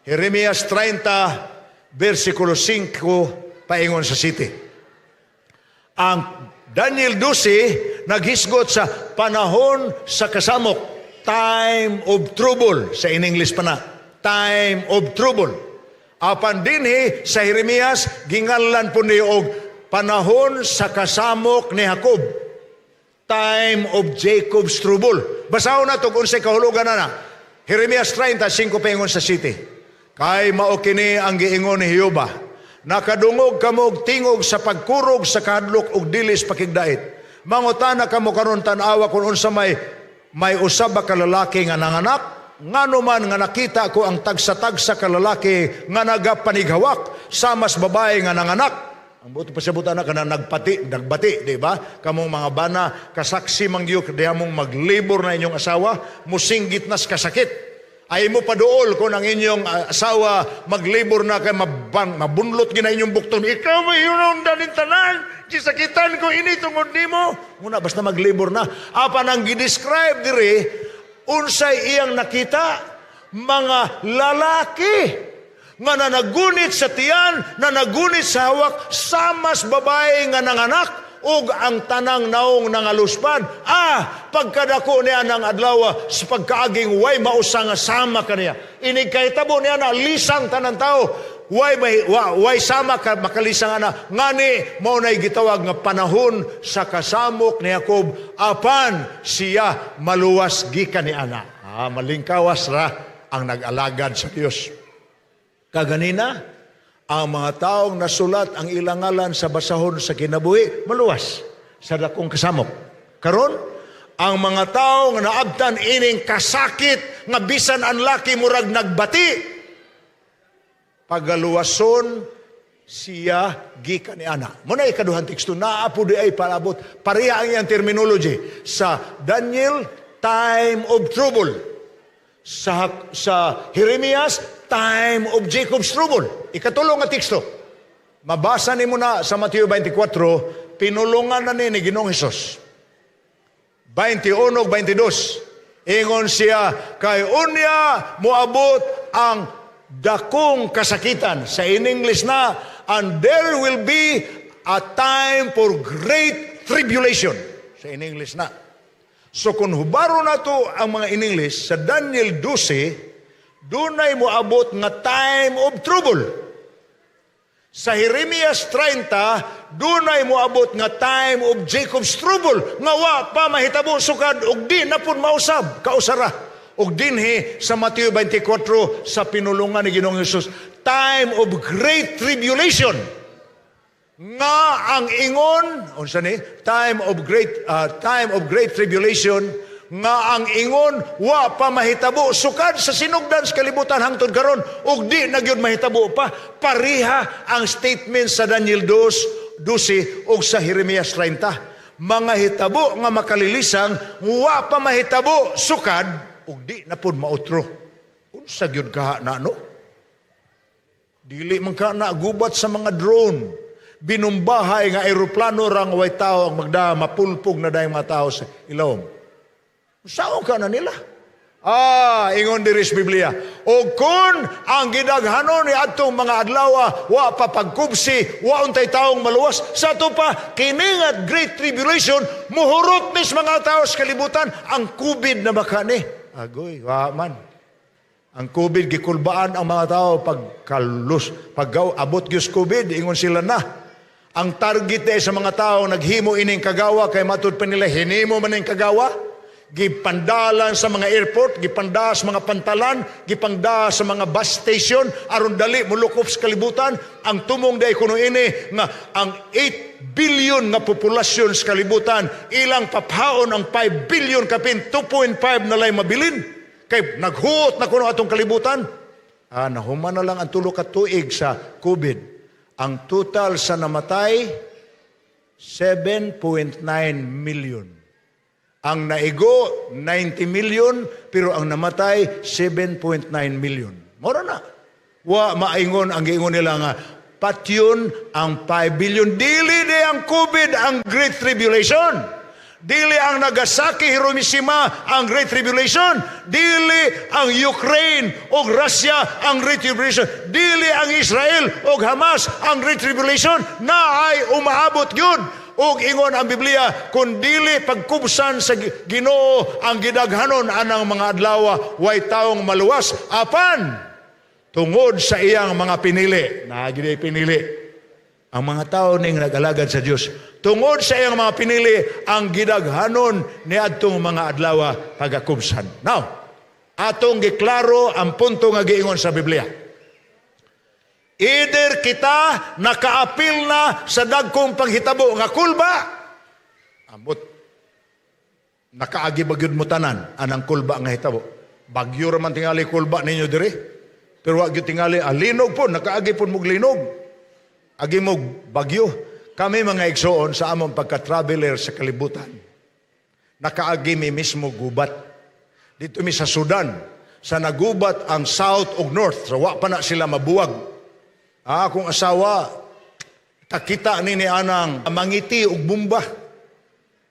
Jeremias 30, versikulo 5, paingon sa 7. Ang Daniel 12, naghisgot sa panahon sa kasamok, time of trouble, sa in English pa na, time of trouble. Apan dinhi sa Jeremias, ginganlan po ni og panahon sa kasamok ni Jacob. Time of Jacob's trouble. Basahon na ito kung unsay kahulugan na na. Jeremias 30, 5 paingon sa 7. Kay mao kini ang giingon ni Jehova. Nakadungog kamo og tingog sa pagkurog sa kahadlok ug dilis pakigdait. Mangutana kamo karon, tan-awa kung unsa may usa ba ka lalaki nga nanganak, ngano man nga nakita ko ang tagsa-tagsa ka lalaki nga nagapanighawak samas babae nga nanganak. Ang buto pasibutan na kana nagpati, nagbati, di ba? Kamong mga bana, kasaksi man gyud diha mong maglibor na inyong asawa, musinggit nas kasakit. Ay mo paduol kung ang inyong asawa maglibor na kay mabang, mabunlot gina inyong bukton. Ikaw may yun danin tanan, gisakitan ko ini tungod nimo. Muna basta maglibor na. Apan ang gi-describe diri, unsay iyang nakita, mga lalaki nga nanagunit sa tiyan, nanagunit sa hawak, samas babae nga nanganak, ug ang tanang naong nangaluspad. Ah, pagkadako niya ng adlaw sa pagkaaging way mausa nga sama kaniya. Inig kahitabo niya na lisang tanan tao. Way may way sama ka makalisang ana, ngani mao nay gitawag nga panahon sa kasamok ni Jacob, apan siya maluwas gikan ni ana. Ah, malingkawas ra ang nag-alagad sa Dios. Kaganina, ang mga taong nasulat ang ilang ngalan sa basahon sa kinabuhi maluwas sa dakong kasamok. Karon, ang mga taong naabtan ining kasakit nga bisan ang laki murag nagbati, pagaluwason siya gikan ni ana. Muna ikaduhang teksto naa po di ay palabot. Pareha ang iyang terminology sa Daniel, time of trouble. Sa Jeremias, time of Jacob's trouble. Ikatulo nga teksto. Mabasa nimo na sa Mateo 24, pinulungan na ni Ginoong Hesus. 21 22. Ingon siya, kay unya moabot ang dakong kasakitan. Sa in English na, and there will be a time for great tribulation. Sa in English na. So kung hubaro na to ang mga in English, sa Daniel 12, dunay moabot nga time of trouble. Sa Jeremias 30, dunay moabot nga time of Jacob's trouble, nga wa pa mahitabo sukad ug di na pud mausab kausara. Ug dinhi sa Mateo 24 sa pinulungan ni Ginoong Hesus, time of great tribulation. Nga ang ingon unsa ni time of great tribulation nga ang ingon wa pa mahitabo sukad sa sinugdan sa kalibutan hangtod karon ug di na gyud mahitabo pa. Pareha ang statement sa Daniel 2, 12 ug sa Jeremias 30, mga hitabo nga makalilisang wa pa mahitabo sukad ug di na pud mautro. Unsa gyud kaha na, no? Dili man ka na gubat sa mga drone, binumbahay nga eroplano rang way tao ang magda, mapulpog na dahil mga tao sa ilawom. Sao ka na nila? Ah, ingon diri sa Biblia. O kung ang gidaghanon ni adtong mga adlaw wa pa pagkubsi, wa untay taong maluwas, sa ato pa kini nga great tribulation muhurot nis mga tao sa kalibutan. Ang COVID na makani. Agoy, wa man. Ang COVID gikulbaan ang mga tao pagkalus, paggaw abot gyud COVID, ingon sila na. Ang target eh sa mga tao naghimo ining kagawa kay matud pa nila hinimo man ning kagawa, gipandalan sa mga airport, gipanda sa mga pantalan, gipanda sa mga bus station aron dali molukop sa kalibutan. Ang tumong day kuno ini nga ang 8 billion nga populasyon sa kalibutan ilang paphaon ang 5 billion, kapin 2.5 na lay mabilin kay naghuot na kuno atong kalibutan. Ah, nahuman na lang ang 3 ka tuig sa COVID. Ang total sa namatay, 7.9 million. Ang naigo, 90 million, pero ang namatay, 7.9 million. Mora na. Wa maingon ang giingon nila nga patyon ang 5 billion. Dili di ang COVID ang Great Tribulation. Dili ang Nagasaki, Hiroshima ang Great Tribulation. Dili ang Ukraine o Russia ang Great Tribulation. Dili ang Israel o Hamas ang Great Tribulation na ay umaabot yun. Ug ingon ang Biblia, kung dili pagkubsan sa Ginoo ang gidaghanon anang mga adlaw, way taong maluwas apan tungod sa iyang mga pinili. Naa gyud pinili. Ang mga tao ning nag-alagad sa Dios. Tungod sa iyang mga pinili, ang gidaghanon ni adtong mga adlaw pagakubsan. Now, atong giklaro ang punto nga giingon sa Biblia. Either kita nakaapil na sa dagkong panghitabo nga kulba, ambot, nakaagi ba gyud mo tanan anang kulba nga hitabo? Bagyo ra man tingali kulba ninyo diri. Pero wa gyud tingali linog po, nakaagi pud mog linog. Agi mog bagyo. Kami mga igsoon sa among pagka-traveler sa kalibutan, nakaagi mi mismo gubat. Dito mi sa Sudan, sa nagubat ang South ug North, so wa pa na sila mabuwag. Ah, akong asawa, kakita ni anang mangiti og bomba.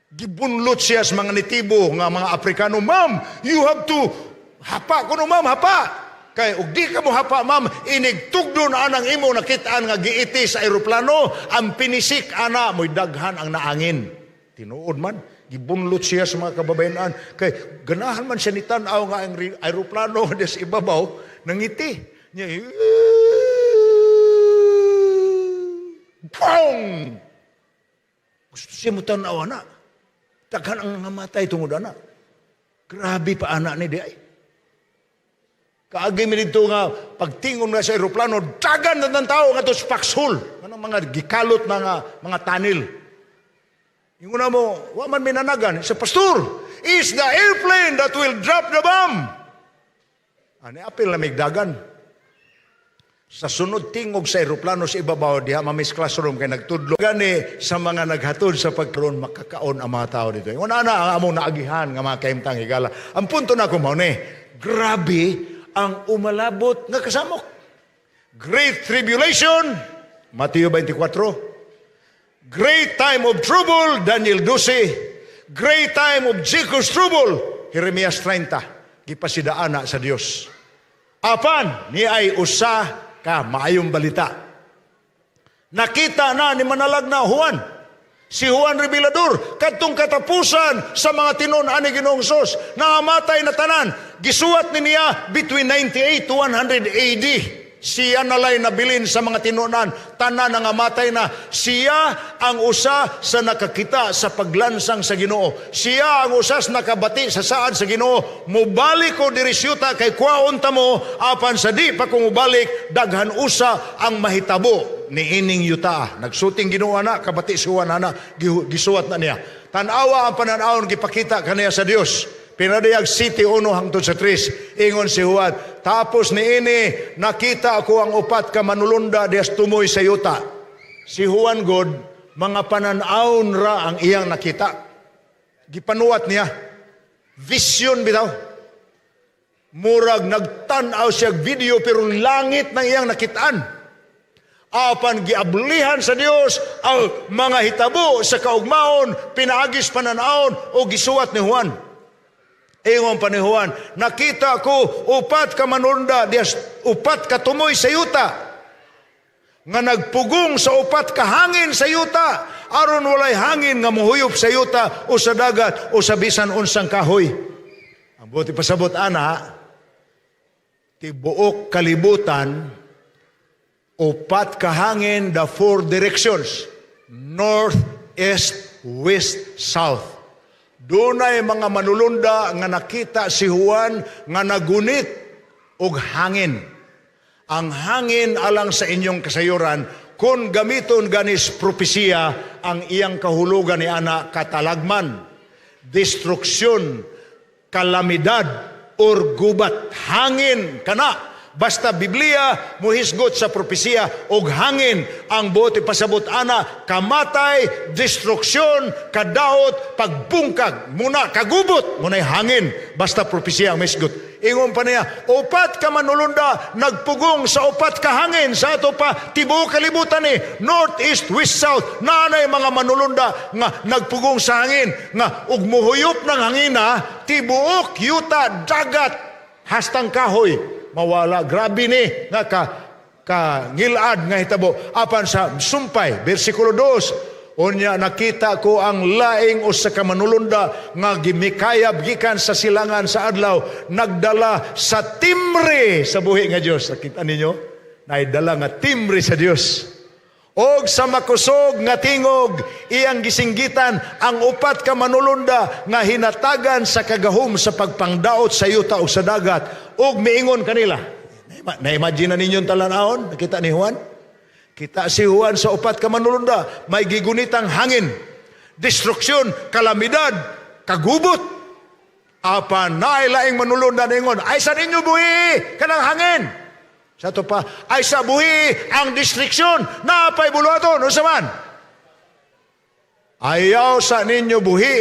Gibunlot siya sa mga nitibo nga mga Afrikano, "Ma'am, you have to hapa kuno, ma'am, hapa." Kay og di ka mohapa, ma'am, inig tugdo na anang imo nakitaan nga giiti sa eroplano, ang pinisik ana mo'y daghan ang naangin. Tinuod man, gibunlot siya sa mga kababayenan. Kay ganahan man siya ni tan-aw nga ang aeroplano des ibabaw nangiti. Niya, Pong! Gusto siya mo tan-aw ana. Daghan ang namatay tungod ana. Grabe pa ana ni di ay. Kaagi mi dito nga pagtingon na sa eroplano, dagan na ng tao nga to sa foxhole. Anong mga gikalot na nga mga tunnel. Ingon na mo, wa man minanagan. Sa pastor, is the airplane that will drop the bomb. Ani apil na migdagan. Sa sunod tingog sa eroplano sa ibabaw, diha mamis classroom kay nagtudlo. Gani sa mga naghatod sa pagkaroon, makakaon ang mga tao dito. Ingon na ang among naagihan nga mga kahimtang higala. Ang punto na ko mao ni, grabe ang umalabot nga kasamok. Great Tribulation, Mateo 24. Great time of trouble, Daniel 12. Great time of Jacob's trouble, Jeremias 30. Gipasidaan na sa Dios. Apan, ni ay usa ka maayong balita. Nakita na ni manalag na Juan. Si Juan Revelador, kadtong katapusan sa mga tinun-an ni Ginoong Hesus, nangamatay na tanan, gisuwat ni niya between 98 to 100 AD. Siya nalay nabilin sa mga tinunan, tanan nangamatay na. Siya ang usa sa nakakita sa paglansang sa Ginoo. Siya ang usa sa nakabati sa saad sa Ginoo. Mubalik ko diri syuta kay kwaon ta mo, apan sa di pa ko mubalik, daghan usa ang mahitabo ni ining yuta. Nagsuting Ginoo na, kabati si Juan ana, gisuwat na niya. Tan-awa ang pananawon gipakita kaniya sa Dios. Pinadayag 7:1 hangtod sa 3. Ingon si Juan, tapos niini nakita ako ang upat ka manulunda dias tumoy sa yuta. Si Juan God, mga pananawon ra ang iyang nakita. Gipanuwat niya. Vision bitaw. Murag nagtan-aw siya video pero langit nang iyang nakitaan. Apan giablihan sa Dios ang mga hitabo sa kaugmaon, pinaagis pananawon o gisuwat ni Juan. Ingon pa ni Juan, nakita ko upat ka manunda, dias upat ka tumoy sa yuta, nga nagpugong sa upat ka hangin sa yuta, aron walay hangin nga mohuyop sa yuta o sa dagat o sa bisan unsang kahoy. Ang buti pasabot ana, tibuok kalibutan, upat ka hangin, the four directions, north, east, west, south. Dunay mga manulunda nga nakita si Juan nga nagunit og hangin. Ang hangin, alang sa inyong kasayuran, kung gamiton ganis propesiya, ang iyang kahulugan ni ana katalagman, destruksyon, kalamidad, or gubat. Hangin kana. Basta Biblia muhisgot sa propesiya og hangin, ang buot ipasabot ana kamatay, destruksyon, kadaot, pagbungkag, muna kagubot, muna'y hangin basta propesiya ang misgot. Ingon pa niya, upat ka manulunda nagpugong sa upat ka hangin sa ato pa tibuok kalibutan ni north, east, west, south, naanay mga manulunda nga nagpugong sa hangin nga ug muhuyop ng hangina tibuok yuta, dagat, hastang kahoy mawala. Grabe ni nga ka ngilad nga hitabo. Apan sa sumpay, bersikulo 2, unya nakita ko ang laing usa ka manulunda nga gimikayab gikan sa silangan sa adlaw, nagdala sa timbre sa buhi nga Dios. Nakita ninyo? Naidala nga timbre sa Dios. Og sa makusog nga tingog iyang gisinggitan ang upat ka manulunda nga hinatagan sa kagahom sa pagpangdaot sa yuta o sa dagat, og miingon kanila. Na-imagine na ninyo ang talan-awon? Nakita ni Juan? Kita si Juan sa upat ka manulunda, may gigunitang hangin, destruksyon, kalamidad, kagubot. Apan naay laing manulunda ningon, ay sa ninyo buhi kanang hangin. Sa ato pa, ay sa buhi ang destruksyon, naapay buluhaton, unsa man? Ayaw sa ninyo buhi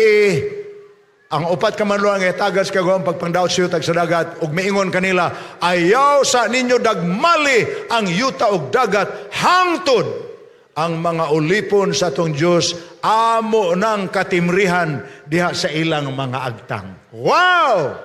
ang upat ka manulunda nga tagas kagawang pagpangdaot sa yuta sa dagat, ug miingon kanila, ayaw sa ninyo dagmali ang yuta ug dagat hangtod ang mga ulipon sa atong Dios amo nang katimrihan diha sa ilang mga agtang. Wow!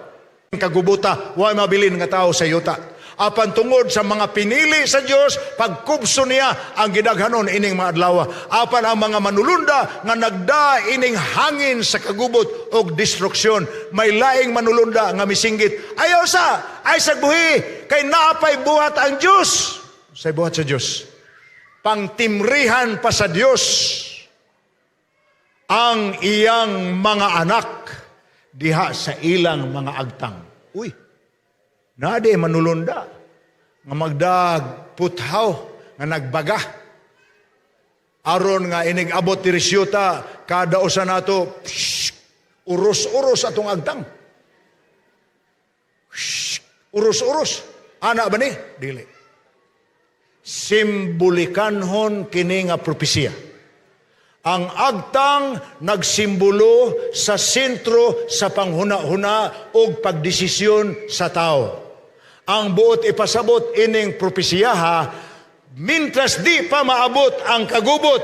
Kagubuta, way mabilin nga tao sa yuta. Apan tungod sa mga pinili sa Dios, pagkubso niya ang gidaghanon ining mga adlaw. Apan ang mga manulunda nga nagda ining hangin sa kagubot og destruksyon, may laing manulunda nga misinggit, "Ayaw sa, ay sa buhi, kay naapay buhat ang Dios." Say buhat sa Dios? Pangtimrihan pa sa Dios ang iyang mga anak diha sa ilang mga agtang. Uy, naa diay manulunda nga magdag puthaw nga nagbaga aron nga inig abot diri siyuta, kada usa nato, psh, uros-uros atong agtang. Shh, uros-uros. Ana ba ni? Dili. Simbolikanhon kini nga propesiya. Ang agtang nagsimbolo sa sentro sa panghuna-huna ug pagdesisyon sa tao. Ang buot ipasabot ining propesiyaha, mintras di pa maabot ang kagubot,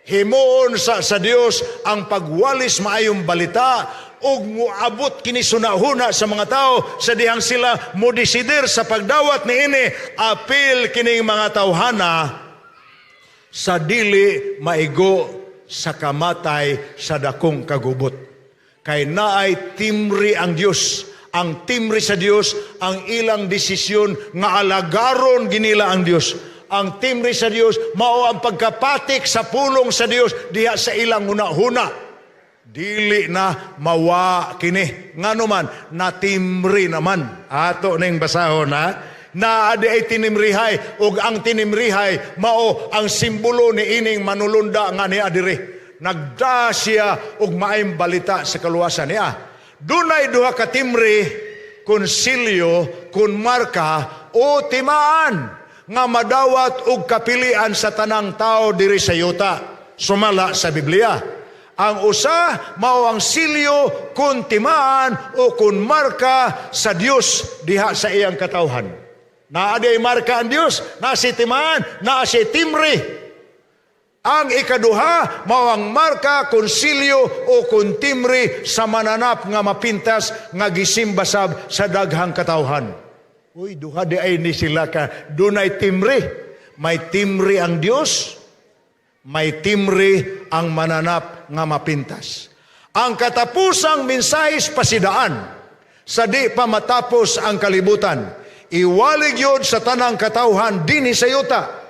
himuon sa Dios ang pagwalis maayong balita ug muabot kini sunahuna sa mga tao sa dihang sila modesider sa pagdawat niini, apil kining mga tawhana sa dili maigo sa kamatay sa dakong kagubot. Kay naay timri ang Dios. Ang timri sa Dios ang ilang desisyon nga alagaron ginila ang Dios. Ang timri sa Dios mao ang pagkapatik sa pulong sa Dios diha sa ilang hunahuna. Dili na mawa kini. Ngano man, natimri naman. Ato ning basahon, ha. Naa diay tinimrihay, ug ang tinimrihay mao ang simbolo ni ining manulunda nga niya diri. Nagda siya og maayong balita sa kaluwasan niya. Dunay duha ka timri, kun silyo, kun marka o timaan nga madawat og kapilian sa tanang tao diri sa yuta sumala sa Biblia. Ang usa mao ang silyo kun timaan o kun marka sa Dios diha sa iyang katawhan. Naa diay marka ang Dios, naa si timaan, naa si timri. Ang ikaduha mao ang marka kun silyo o kun timri sa mananap nga mapintas nga gisimbasab sa daghang katawhan. Uy, duha diay ni sila ka dunay timri. May timri ang Dios, may timri ang mananap nga mapintas. Ang katapusang mensahes pasidaan sa di pa matapos ang kalibutan, iwalig yun sa tanang katawhan dinhi sa yuta.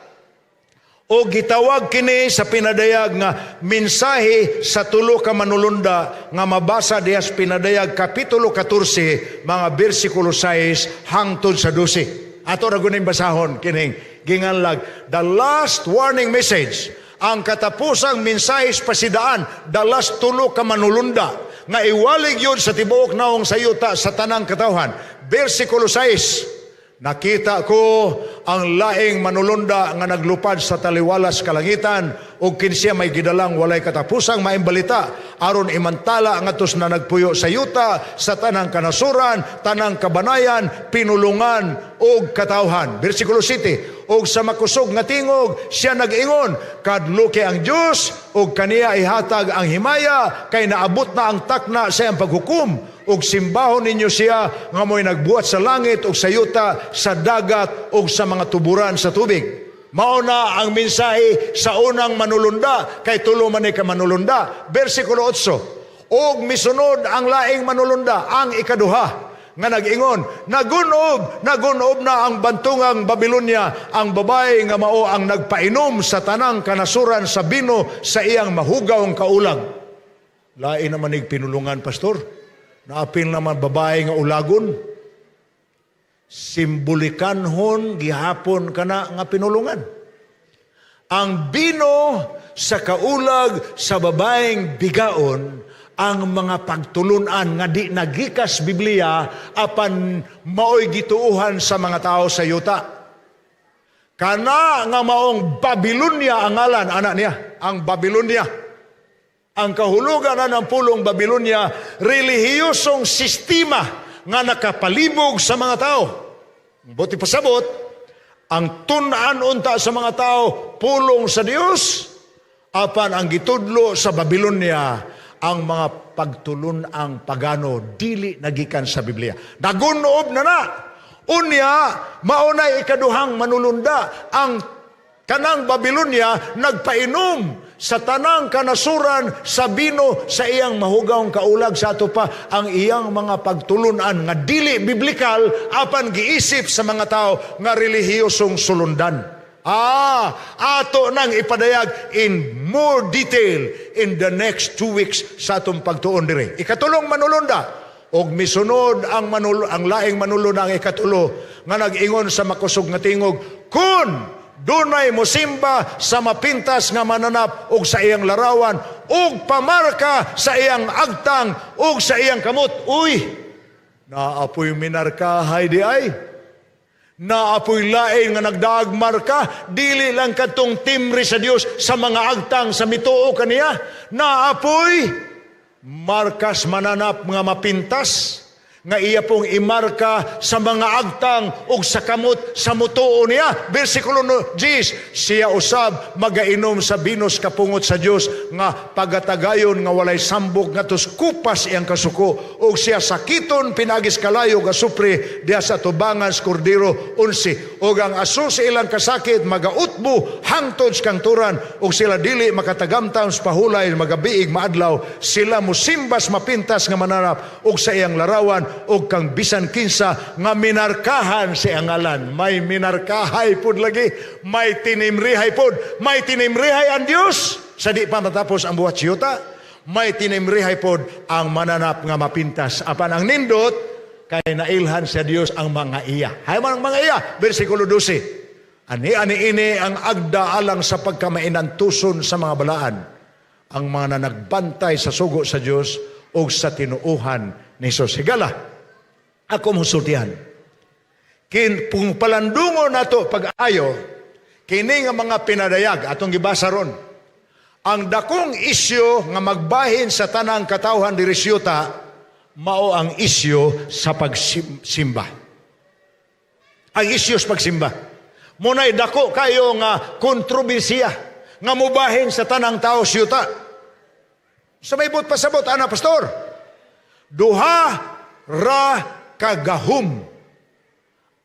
O gitawag kini sa pinadayag nga mensahe sa tulo ka manulunda nga mabasa diha sa Pinadayag kapitulo 14 mga bersikulo 6 hangtod sa 12. Ato ra guning basahon kining ginganlag "The Last Warning Message", ang katapusang mensahe pasidaan dalas tulo ka manulunda nga iwalig yun sa tibuok naong sa yuta sa tanang katawhan. Bersikulo 6: Nakita ko ang laing manulunda nga naglupad sa taliwalas kalangitan ug kinsiya may gidalang walay katapusang maayong balita aron imantala ngadto sa nagpuyo sa yuta, sa tanang kanasuran, tanang kabanayan, pinulungan ug katawhan. Bersikulo 7: Ug sa makusog nga tingog siya nag-ingon, "Kadluki ang Dios ug kaniya ihatag ang himaya, kay naabot na ang takna sa iyang paghukom, ug simbahon ninyo siya nga mo'y nagbuhat sa langit ug sa yuta, sa dagat ug sa mga tuburan sa tubig." Mao na ang mensahe sa unang manulunda, kay tulo man ni ka manulunda. Bersikulo 8. Ug misunod ang laing manulunda, ang ikaduha, nga nag-ingon, "Nagunob, nagunob na ang bantungang Babilonya, ang babae nga mao ang nagpainom sa tanang kanasuran sa bino sa iyang mahugaw ang kaulag." Lain naman ig pinulungan, pastor. Naapil naman babae nga ulagon. Simbolikanhon gihapon kana nga pinulungan. Ang bino sa kaulag sa babaeng bigaon ang mga pagtulunan nga di nagikas Biblia apan maoy gituuhan sa mga tao sa yuta. Kana nga maong Babilonia ang ngalan, anak niya, ang Babilonia. Ang kahulugan na ng pulong Babilonia, relihiyosong sistema nga nakapalibog sa mga tao. Buti pasabot, ang tun-an unta sa mga tao, pulong sa Dios, apan ang gitudlo sa Babilonia, ang mga pagtulun-ang pagano, dili nagikan sa Biblia. Nagunob na na! Unya, maunay ikaduhang manulunda, ang kanang Babylonia nagpainom sa tanang kanasuran sa bino sa iyang mahugawng kaulag, sa ato pa ang iyang mga pagtulunan nga dili biblikal apan giisip sa mga tao nga relihiyosong sulundan. Ato nang ipadayag in more detail in the next 2 weeks sa atong pagtuon diri. Ikatulong manulunda, og misunod ang laing manulunda, ang ikatulo, nga nag-ingon sa makusog nga tingog, "Kun dunay mosimba sa mapintas nga mananap og sa iyang larawan ug pamarka sa iyang agtang ug sa iyang kamot." Uy, naapoy minarkahay di ay. Naapoy lain nga nagdaag marka, dili lang kadtong timbre sa Dios sa mga agtang sa mituo kaniya. Naapoy markas mananap nga mapintas nga iya pong imarka sa mga agtang ug sa kamot sa mutuo niya. Bersikulo 10, siya usab magainom sa binos kapungot sa Dios nga pagatagayon nga walay sambok nga kupas iyang kasuko, ug siya sakiton pinagis kalayo ug asupre diha sa tubangan sa Kordero. 11, ug ang aso sa ilang kasakit magautbo hangtod sa kangturan, ug sila dili makatagamtam sa pahulay magabiig maadlaw. Sila musimbas mapintas nga mananap ug sa iyang larawan ug kang bisan kinsa nga minarkahan sa iyang ngalan. May minarkahay pud lagi, may tinimrihay pud, may tinimrihay ang Dios sa di pa matapos ang buhat siyuta. May tinimrihay pod ang mananap nga mapintas. Apan ang nindot kay nailhan sa Dios ang mga iya. Hay man ang mga iya, bersikulo 12. Ani ani ini ang agda alang sa pagkamainantuson sa mga balaan, ang mga nanagbantay sa sugo sa Dios ug sa tinuohan ni Jesus. Higala, ako musultihan. Kung palandungon nato pag-ayo, kini nga mga pinadayag atong gibasa ron, ang dakong isyu nga magbahin sa tanang katawhan diri siyuta, mao ang isyu sa pagsimba. Ang isyu sa pagsimba. Muna'y dako kayo nga kontrobersiya nga mubahin sa tanang tao siyuta. Sa may buot pasabot, ana, pastor, duha ra kagahom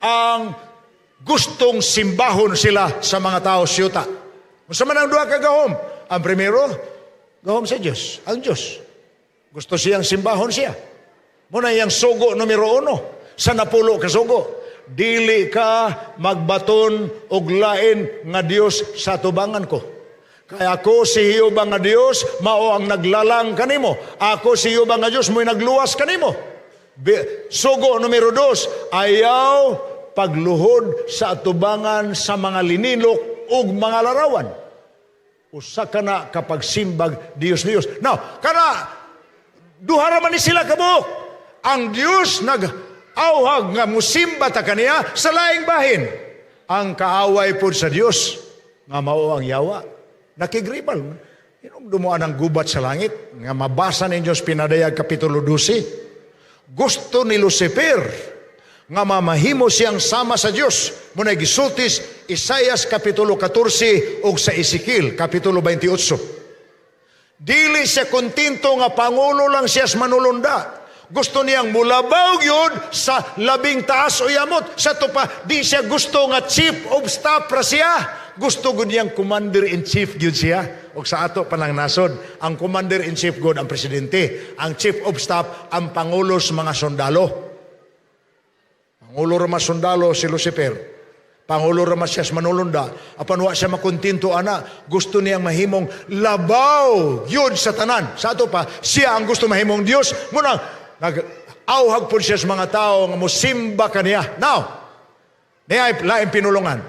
ang gustong simbahon sila sa mga tao siyuta. Unsa man ang duha ka gahom? Ang primero, gahom sa Diyos. Ang Diyos. Gusto siyang simbahon siya. Muna iyang sugo numero 1 sa 10 ka sugo. "Dili ka magbaton og lain nga Dios sa tubangan ko. Kay ako si Jehova nga Dios, mao ang naglalang kanimo. Ako si Jehova nga Dios, mo'y nagluwas kanimo." Sugo numero 2, ayaw pagluhod sa atubangan sa mga lininok ug mga larawan. Usa ka na kapag simbag Dios Dios. Now, kana duha ra man ni sila kabuok. Ang Dios nag-awhag nga musimba ta kaniya. Sa laing bahin, ang kaaway pod sa Dios nga mao ang yawa, nakigribal. Hinumdumaan ang gubat sa langit nga mabasa ninyo sa Pinadayag Kapitulo 12. Gusto ni Lucifer nga mamahimo siyang sama sa Dios. Muna gisultis Isaias Kapitulo 14 ug sa Ezekiel Kapitulo 28. Dili siya kontento nga pangulo lang siya sa manulunda. Gusto niyang mulabaw yun sa labing taas o yamot. Sa to pa, di siya gusto nga chief of staff ra siya. Gusto gud niyang commander-in-chief gyud siya. O sa ato pa lang nasod, ang commander-in-chief gud ang presidente. Ang chief of staff ang pangulo sa mga sundalo. Pangulo ra mga sundalo si Lucifer. Pangulo ra man siya sa manulunda. Apan wa siya makontento ana. Gusto niyang mahimong labaw yun sa tanan. Sa ato pa, siya ang gusto mahimong Dios. Muna, nag-auhag po siya sa mga tao nga musimba kaniya. Now, niya laing pinulungan.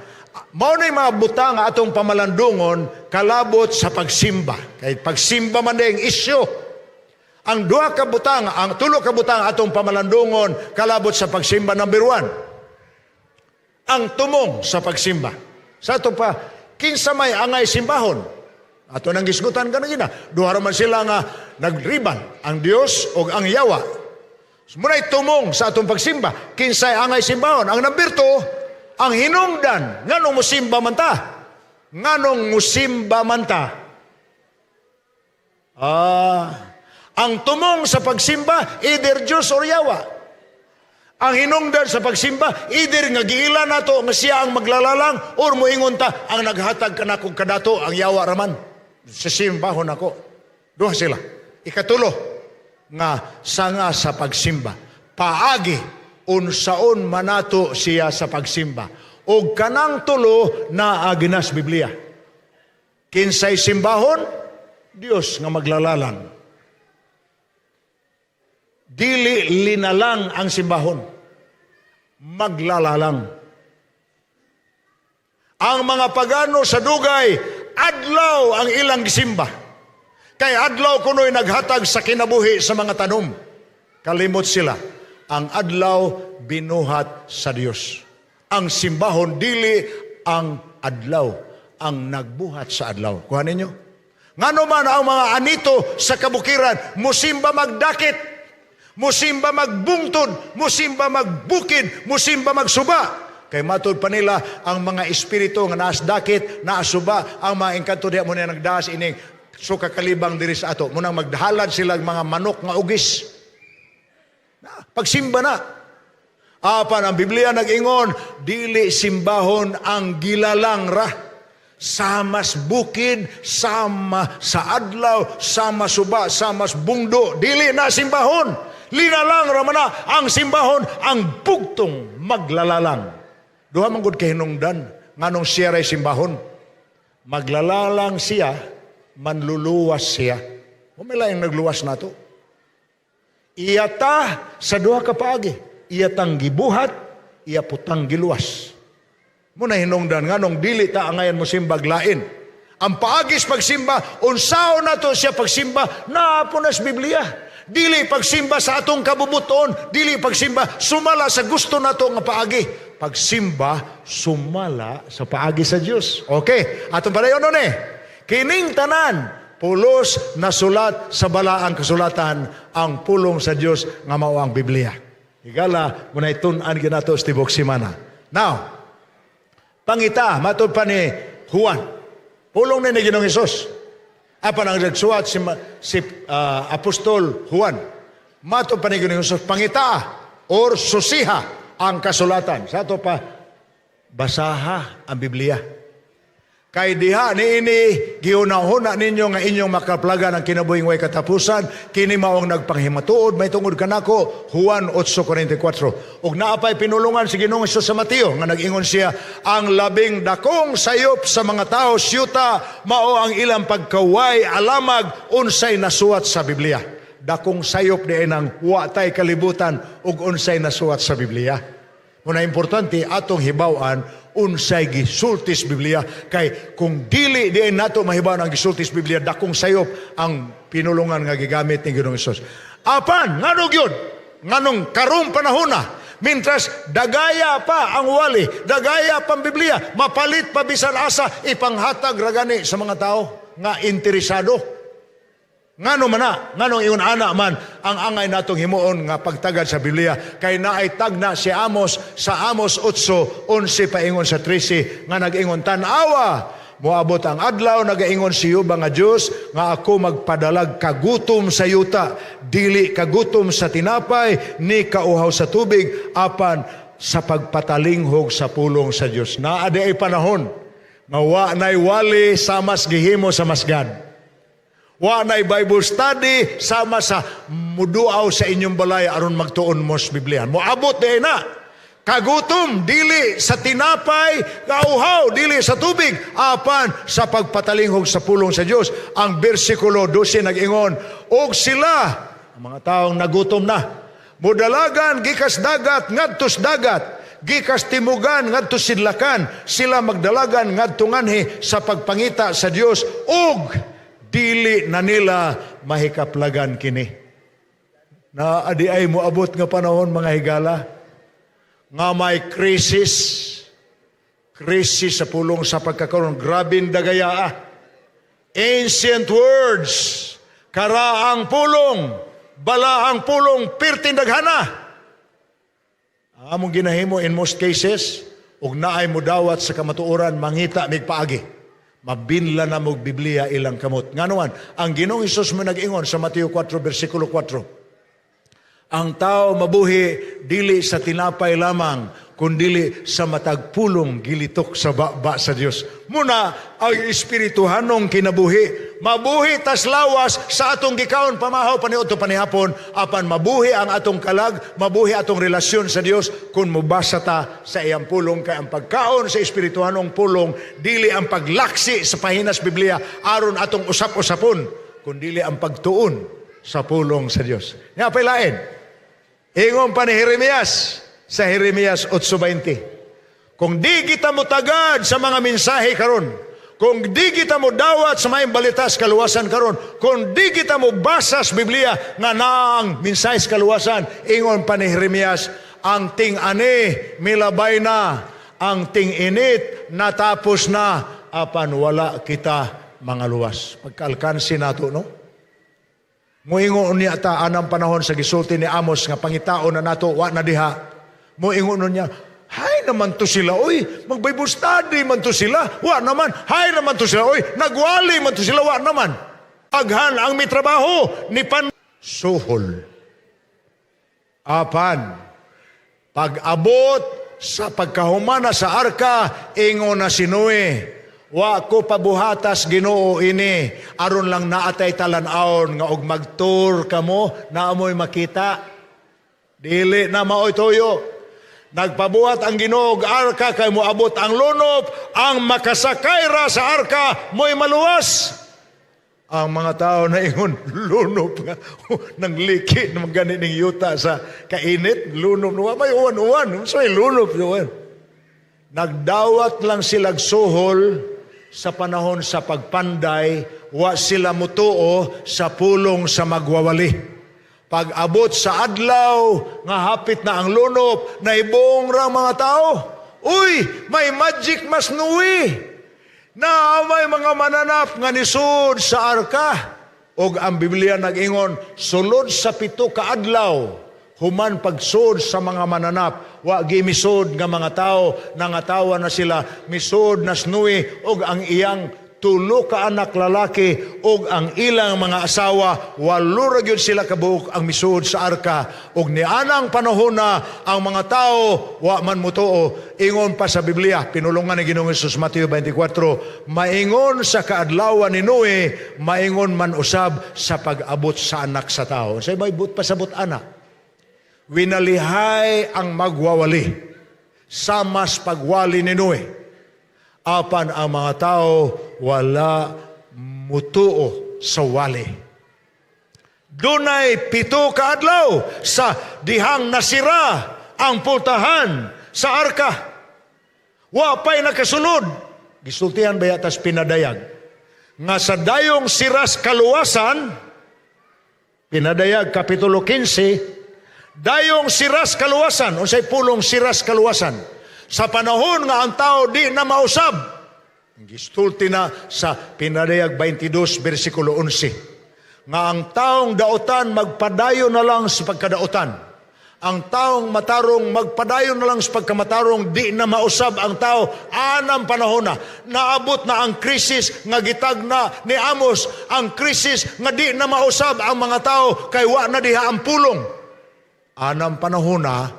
Mao na mga butang nga atong pamalandungon kalabot sa pagsimba. Kay pagsimba man ang isyu. Ang duha ka butang, ang tulo ka butang atong pamalandungon kalabot sa pagsimba. Number 1, ang tumong sa pagsimba. Sa ato pa, kinsa may angay simbahon? Ato nang gisgutan kanina. Duha ra man sila nga nagribal, ang Dios o ang yawa. Muna'y tumong sa atong pagsimba. Kinsay angay simbahon? Ang number 2, ang hinungdan. Nganong musimba man ta? Nganong musimba man ta? Ang tumong sa pagsimba, either Diyos or yawa. Ang hinungdan sa pagsimba, either nga giila nato nga siya ang maglalalang or moingon ta ang naghatag kanakong kadato ang yawa raman. Sa simbahon ako. Duha sila. Ikatulo nga sanga sa pagsimba. Paagi unsaon manato siya sa pagsimba. Og kanang tulo naa ginas Biblia. Kinsay simbahon? Dios nga maglalalang. Dili linalang ang simbahon. Maglalalang. Ang mga pagano sa dugay, adlaw ang ilang gisimba. Kay adlaw kuno'y naghatag sa kinabuhi sa mga tanom. Kalimot sila. Ang adlaw binuhat sa Dios. Ang simbahon dili ang adlaw, ang nagbuhat sa adlaw. Kuha ninyo? Ngano man ang mga anito sa kabukiran, musimba magdakit, musimba magbungtod, musimba magbukid, musimba magsuba. Kay matud pa nila ang mga espiritu nga naas dakit, naas suba, ang mga engkanto diya mo na nagdaas ining suka kalibang diri sa ato. Munang maghalad sila mga manok nga ugis. Na, pagsimba na. Apan ang Biblia nag-ingon, dili simbahon ang gilalang ra. Samas bukid, sama sa adlaw, sama suba, samas bungdo, dili na simbahon. Linalang ramana ang simbahon, ang bugtong maglalalang. Duha man gud kahinungdan nganong siya ray simbahon. Maglalalang siya, manluluwas siya. May laing nagluwas nato. Iyata sa duha ka paagi. Iya tang gibuhat, iya putang giluwas. Muna hinungdan nganong dili ta angayan mo simbag lain. Ang paagis pagsimba, unsaon nato siya pagsimba, naa po nas Biblia. Dili pagsimba sa atong kabubuton, dili pagsimba sumala sa gusto nato nga paagi. Pagsimba sumala sa paagi sa Dios. Okay, atong padayon nun eh. Kining tanan pulos na sulat sa balaang kasulatan ang pulong sa Dios nga mao ang Biblia. Higala mo na itun-an ginato sa tibok simana. Now, pangita, matod pa ni Juan. Pulong ni Ginoong Hesus. Apan ang nagsuwat si Apostol Juan. Matod pa ni Ginoong Hesus, pangita or susiha ang kasulatan. Sa ato pa, basaha ang Biblia. Kay diha niini gihuna-huna ninyo nga inyong makaplagan ang kinabuhing way katapusan, kini mao ang nagpanghimatuod may tungod kanako. Juan 8:44. Ug naa pay pinulungan si Ginoong Hesus sa Mateo nga nag-ingon siya, ang labing dakong sayop sa mga tao siyuta mao ang ilang pagkaway alamag unsay nasuwat sa Biblia. Dakong sayop di nang wa tay kalibutan ug unsay nasuwat sa Biblia. Muna importante atong hibaw-an unsay gisultis Biblia, kay kung dili di nato mahibaw ang gisultis Biblia, dakong sayop ang pinulungan nga gigamit ni Ginoong Hesus. Apan ngano gyud nganong karong panahona, mintras dagaya pa ang wali, dagaya pa ang Biblia, mapalit pa bisan asa, ipanghatag ra gani sa mga tao nga interesado. Ngano man na, nganong ingon ana man ang angay natong himuon nga pagtagad sa Biblia, kay naay tagna si Amos sa Amos 8:11 paingon sa 13 nga nag-ingon, tan-awa moabot ang adlaw, nagaingon si Yuba nga Dios, nga ako magpadalag kagutom sa yuta, dili kagutom sa tinapay ni kauhaw sa tubig, apan sa pagpatalinghog sa pulong sa Dios. Naa di ay panahon nga wa nay wali samas gihimo sa masgad. Wa nay Bible study sama sa muduaw sa inyong balay aron magtuon mo sa Biblia. Moabot di na. Kagutom dili sa tinapay, kauhaw dili sa tubig, apan sa pagpatalinghog sa pulong sa Dios. Ang bersikulo 12 nag-ingon, og sila, ang mga taong nagutom na, mudalagan gikas dagat ngadtos dagat, gikas timugan ngadto sidlakan, sila magdalagan ngadto nganhi sa pagpangita sa Dios ug dili na nila mahikaplagan kini. Na adi ay moabot nga panahon, mga higala, nga may krisis, krisis sa pulong sa pagkakaroon, grabing dagayaa. Ancient words, karaang pulong, balaang pulong, pirting daghana. Ang among ginahimo in most cases, ug naay modawat sa kamatuoran, mangita mig paagi. Mabinla na mog Biblia ilang kamot. Nganuan, ang Ginoong Hesus mo nag-ingon sa Mateo 4, versikulo 4. Ang tao mabuhi dili sa tinapay lamang, kundili sa matag pulong gilitok sa baba sa Dios. Muna ang espirituhanong kinabuhi. Mabuhi tas lawas sa atong gikaon pamahaw, paniudto, panihapon, apan mabuhi ang atong kalag, mabuhi atong relasyon sa Dios kung mobasa ta sa iyang pulong, kay ang pagkaon sa espirituhanong pulong dili ang paglaksi sa pahinas Biblia aron atong usap-usapon, kundili ang pagtuon sa pulong sa Dios. Nga pailain. Ingon pa ni Jeremias sa Jeremias 8:20. Kung di kita mo tagad sa mga mensahe karon, kung di kita mo dawat sa maayong balita sa kaluwasan karon, kung di kita mo basa sa Biblia nga naang mensahe sa kaluwasan, ingon pa ni Jeremias, ang ting-ani milabay na, ang ting-init natapos na, apan wala kita mga luwas. Pagkaalkansi nato, no? Muingon niya ta anang panahon sa gisulti ni Amos nga pangitaon na nato, wa na diha. Muingon niya, hay naman to sila, oy, mag-Bible study man to sila, wa naman. Hay naman to sila, oy, nagwali man to sila, wa naman. Aghan ang mitrabaho ni pan suhol. Apan, pag-abot sa pagkahumana sa arka, ingon na si Noe, "Wa ko pabuhatas, Ginoo, ini aron lang naatay talan-awon nga og magtour kamo naamoy makita." Dili na maoy tuyo. Nagpabuhat ang Ginoo og arka kay moabot ang lunop, ang makasakay ra sa arka mo'y maluwas. Ang mga tao na ingon, lunop nga nang liki naman gani ning yuta sa kainit, lunop no may uwan-uwan, so may lunop uwan. Nagdawat lang sila suhol sa panahon sa pagpanday, wa sila mutuo sa pulong sa magwawali. Pag-abot sa adlaw nga hapit na ang lunop, naibong ra ang mga tao. Uy, may magic mas Noe. Na may mga mananap nga nisud sa arka. Og ang Biblia nag-ingon, sulod sa 7 ka adlaw, human pagsud sa mga mananap, wa gimisod nga mga tao, nangatawa na sila, misud na si Noe og ang iyang 3 ka anak lalaki og ang ilang mga asawa, 8 ra gyud sila kabuok ang misud sa arka. Og nianang panahon na ang mga tao wa man mutuo. Ingon pa sa Biblia, pinulungan ni Ginoong Hesus, Mateo 24, maingon sa kaadlawan ni Noe, maingon man usab sa pag-abot sa Anak sa Tao. Sa may but pasabot ana, winalihay ang magwawali sa mas pagwali ni Noe, apan ang mga tao wala mutuo sa wali. Dunay 7 ka adlaw sa dihang nasira ang pultahan sa arka. Wa pa'y nakasulod. Gisultihan ba tas Pinadayag? Nga sa dayong siras kaluwasan, Pinadayag Kapitulo 15, dayong siras kaluwasan, unsay pulong siras kaluwasan? Sa panahon nga ang tao di na mausab. Gistulti na sa Pinadayag 22, versikulo 11. Nga ang taong daotan magpadayon na lang sa pagkadaotan. Ang taong matarong magpadayon na lang sa pagkamatarong, di na mausab ang tao anang panahon na. Naabot na ang krisis nga gitag na ni Amos, ang krisis nga di na mausab ang mga tao kay wa na diha ang pulong. Anang panahon na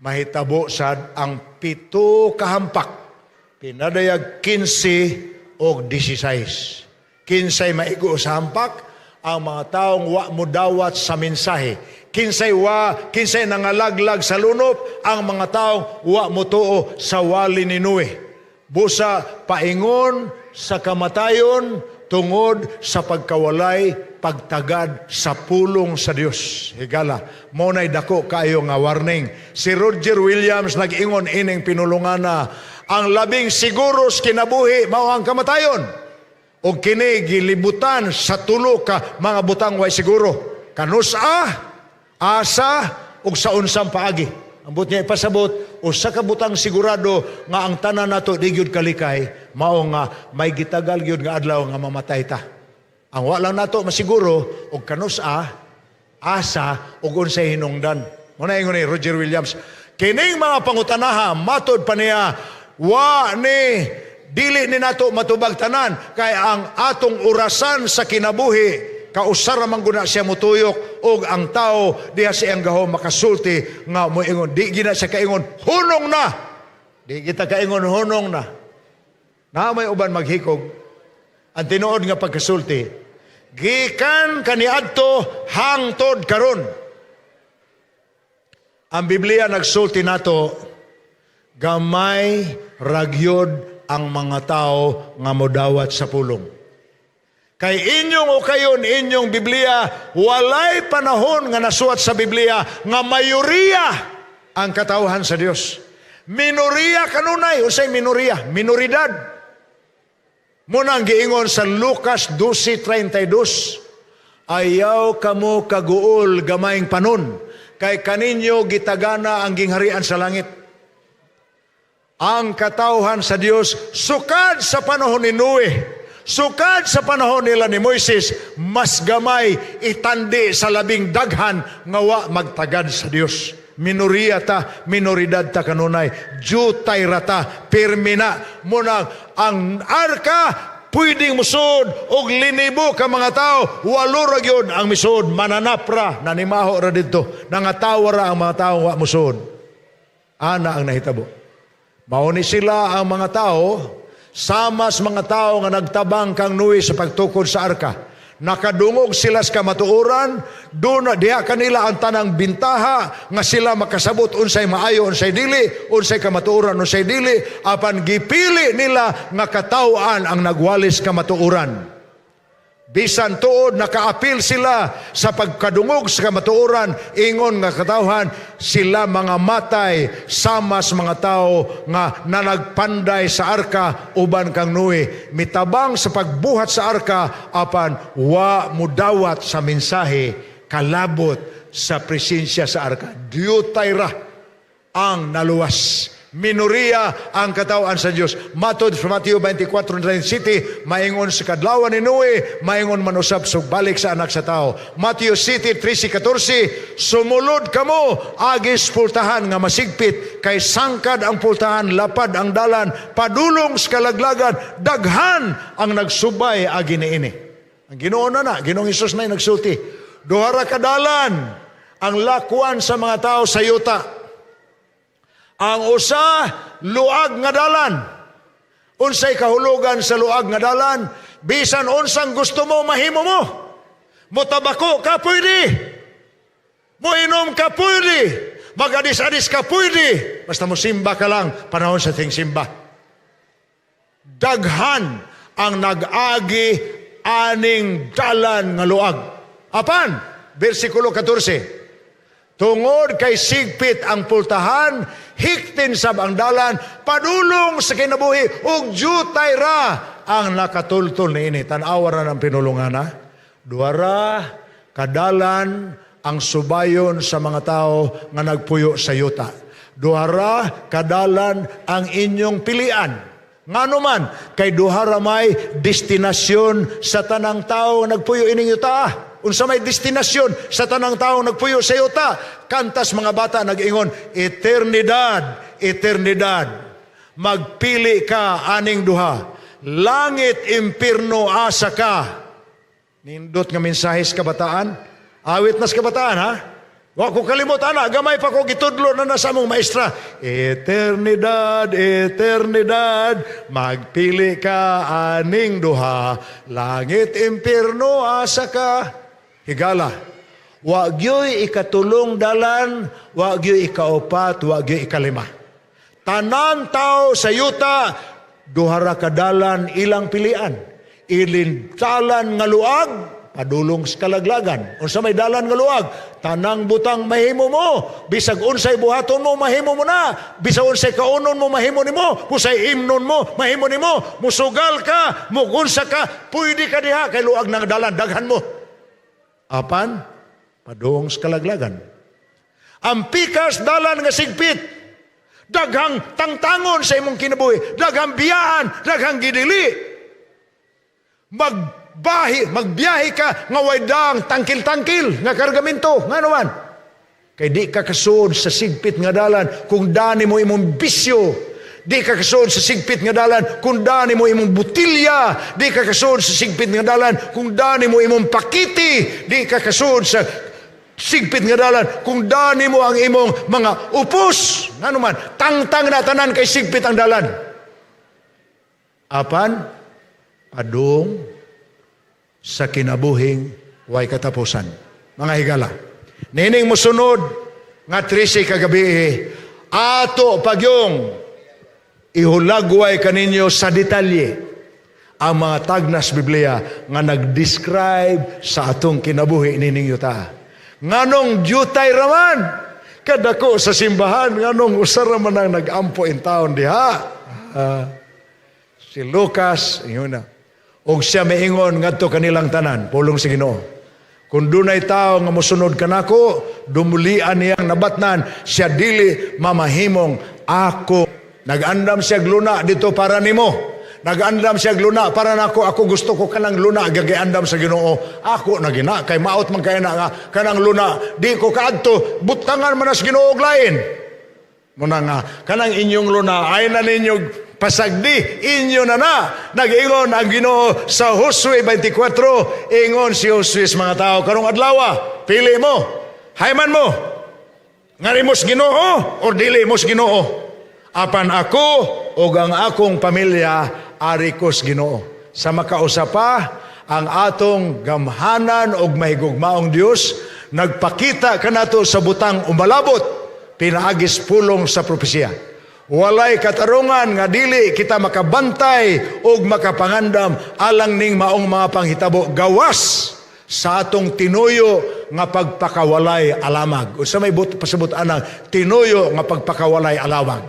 mahitabo sad ang 7 kahampak. Pinadayag 15 og 16. Kinsay maigo sa hampak? Ang mga taong wa modawat sa mensahe. Kinsay nangalaglag sa lunop? Ang mga taong wa motuo sa wali ni Noe. Busa paingon sa kamatayon tungod sa pagkawalay pagtagad sa pulong sa Dios. Higala, mo na'y dako kaayo nga warning. Si Roger Williams nag-ingon ining pinulungana, ang labing siguros kinabuhi mao ang kamatayon. Og kini gilibutan sa tulo ka mga butang way siguro. Kanus-a, asa, ug sa unsang paagi. Ang buot niya ipasabot, usa ka butang sigurado nga ang tanan nato di gyud kalikay, mao nga may gitagal gyud nga adlaw nga mamatay ta. Ang wa lang nato masiguro og kanus-a, asa ug unsay hinungdan. Mo na ingon ni Roger Williams, kining mga pangutanaha matod pa niya wa ni dili ni nato matubag tanan kay ang atong orasan sa kinabuhi kausara man guna siya mutuyok. Og ang tao diha sa iyang gahom makasulti nga moingon, di gina siya kaingon hunong na. Di kita kaingon hunong na. Na may uban maghikog. Ang tinuod nga pagkasulti, gikan kaniadto hangtod karon. Ang Biblia nagsulti nato, gamay ragyod ang mga tao nga modawat sa pulong. Kay inyong ukayon inyong Biblia, walay panahon nga nasuwat sa Biblia nga mayoriya ang katawhan sa Dios. Minoriya kanunay. Unsay minoriya? Minoridad. Muna ang giingon sa Lucas 12:32, "Ayaw kamo kaguol, gamayng panon, kay kaninyo gitagana ang gingharian sa langit." Ang katawhan sa Dios sukad sa panahon ni Noe, sukad sa panahon nila ni Moises, mas gamay itandi sa labing daghan nga wa magtagad sa Dios. Minoriya ta, minoridad ta kanunay, jutay rata, pirmina. Muna ang arka, pwedeng musod og linibo ka mga tao, walo ra gyud ang misud, mananapra, nanimaho ra didto, nangatawa ra ang mga tao wa musod. Ana ang nahitabo. Mao ni sila ang mga tao, sama sa mga tao nga nagtabang kang Noe sa pagtukod sa arka. Nakadungog sila sa kamatuoran, doon diha kanila ang tanang bintaha nga sila makasabot unsay maayo, unsay dili, unsay kamatuoran, unsay dili, apan gipili nila nga kataw-an ang nagwalis kamatuoran. Bisan tuod nakaapil sila sa pagkadungog sa kamatuoran, ingon nga katawhan, sila mga matay sama sa mga tao nga nanagpanday sa arka uban kang Noe. Mitabang sa pagbuhat sa arka, apan wa mudawat sa mensahe kalabot sa presensya sa arka. Diyutay ra ang naluwas. Minoriya ang katawan sa Dios. Matod sa Mateo 24:37, maingon sa kadlawan ni Noe, maingon man usab balik sa Anak sa Tao. Mateo 7:13-14, "Sumulod kamo agis pultahan nga masigpit, kay sangkad ang pultahan, lapad ang dalan padulong sa kalaglagan, daghan ang nagsubay agi niini." Ang Ginoo na na, Ginoong Hesus na nagsulti. Duha ra ka dalan ang lakwan sa mga tao sa yuta. Ang usa, luag nga dalan. Unsay kahulugan sa luag nga dalan? Bisan unsang gusto mo, mahimo mo. Motabako ka, pwede. Moinom ka, pwede. Magadis-adis ka, pwede. Basta mo simba ka lang, panahon sa ting simba. Daghan ang nag-agi aning dalan nga luag. Apan, versikulo 14, tungod kay sigpit ang pultahan, hiktin sab ang dalan, padulong sa kinabuhi, ug jutay ra ang nakatultol niini. Tan-awa ra ng pinulungan, ha? Duha ra kadalan ang subayon sa mga tao nga nagpuyo sa yuta. Duha ra kadalan ang inyong pilian. Ngano man, kay duha ra may destinasyon sa tanang tao nga nagpuyo ining yuta. Unsa may destinasyon sa tanang tao nagpuyo sa yuta? Kantas mga bata nag-ingon, "Eternidad, eternidad." Magpili ka aning duha. Langit, impirno, asa ka? Nindot nga mensahe sa kabataan. Awit na sa kabataan, ha? Wa ko kalimot ana, gamay pa ko gitudlo na sa among maestra. "Eternidad, eternidad, magpili ka aning duha. Langit, impirno, asa ka?" Higala. Wa gyoy ikatulong dalan, wa gyoy ikaupat, wa gyoy ikalima. Tanan tao sa yuta, duha ra ka dalan ilang pilian. Ilin dalan nga luag, padulong sa kalaglagan. Unsa may dalan nga luag? Tanang butang mahimo mo. Bisag unsay buhaton mo, mahimo mo na. Bisag unsay kaunon mo, mahimo nimo. Unsay imnon mo, mahimo nimo. Musugal ka, mugunsa ka, pwede ka diha kay luag ng dalan, daghan mo. Apan, padung sa kalaglagan. Ang pikas dalan nga sigpit, daghang tangtangon sa imong kinabuhi, daghang biyaan, daghang gidili. Magbahi, magbiyahe ka nga way dang tangkil-tangkil nga kargamento, ngano man? Kay di ka kasuod sa sigpit nga dalan kung dani mo imong bisyo. Di ka kasuod sa sigpit nga dalan kung dani mo imong butilya. Di ka kasuod sa sigpit nga dalan kung dani mo imong pakiti. Di ka kasuod sa Sigpit nga dalan kung dani mo ang imong mga upos. Ngano man, tangtang na tanan kay sigpit ang dalan. Apan padung sa kinabuhing way katapusan. Mga higala, nining mosunod nga 13 kagabi, ato pagyong ihulagway kaninyo sa detalye ang mga tagnas Biblia nga nag-describe sa atong kinabuhi nining yuta. Nganong jutay raman kadako sa simbahan, nganong usa raman ang nag-ampo in town diha? Si Lucas, ingon na. Og siya miingon ngadto kanilang tanan, pulong sa Ginoo: "Kung dunay tao nga mosunod kanako, dumulian niyang nabatnan, siya dili mamahimong ako." Nag-andam siya luna dito para nimo. Nag-andam siya luna para nako. Ako gusto ko kanang luna gagiandam sa Ginoo. Ako na gina kay maot man kay na nga kanang luna di ko kaadto, butangan man sa Ginoo og lain. Muna nga kanang inyong luna ay na ninyo pasagdi, inyo na na. Nag-ingon ang Ginoo sa Josue 24, ingon si Josue sa mga tao, "Karong adlaw, pili mo, hayman mo, ngari mos Ginoo or dili mos Ginoo. Apan ako ug ang akong pamilya, ari kos Ginoo." Sa makausa pa, ang atong gamhanan og mahigugmaong Dios nagpakita kanato sa butang umalabot pinaagis pulong sa propesiya. Walay katarungan nga dili kita makabantay og makapangandam alang ning maong mga panghitabo gawas sa atong tinuyo nga pagpakawalay alamag. Unsa may but pasabot anang tinuyo nga pagpakawalay alamag?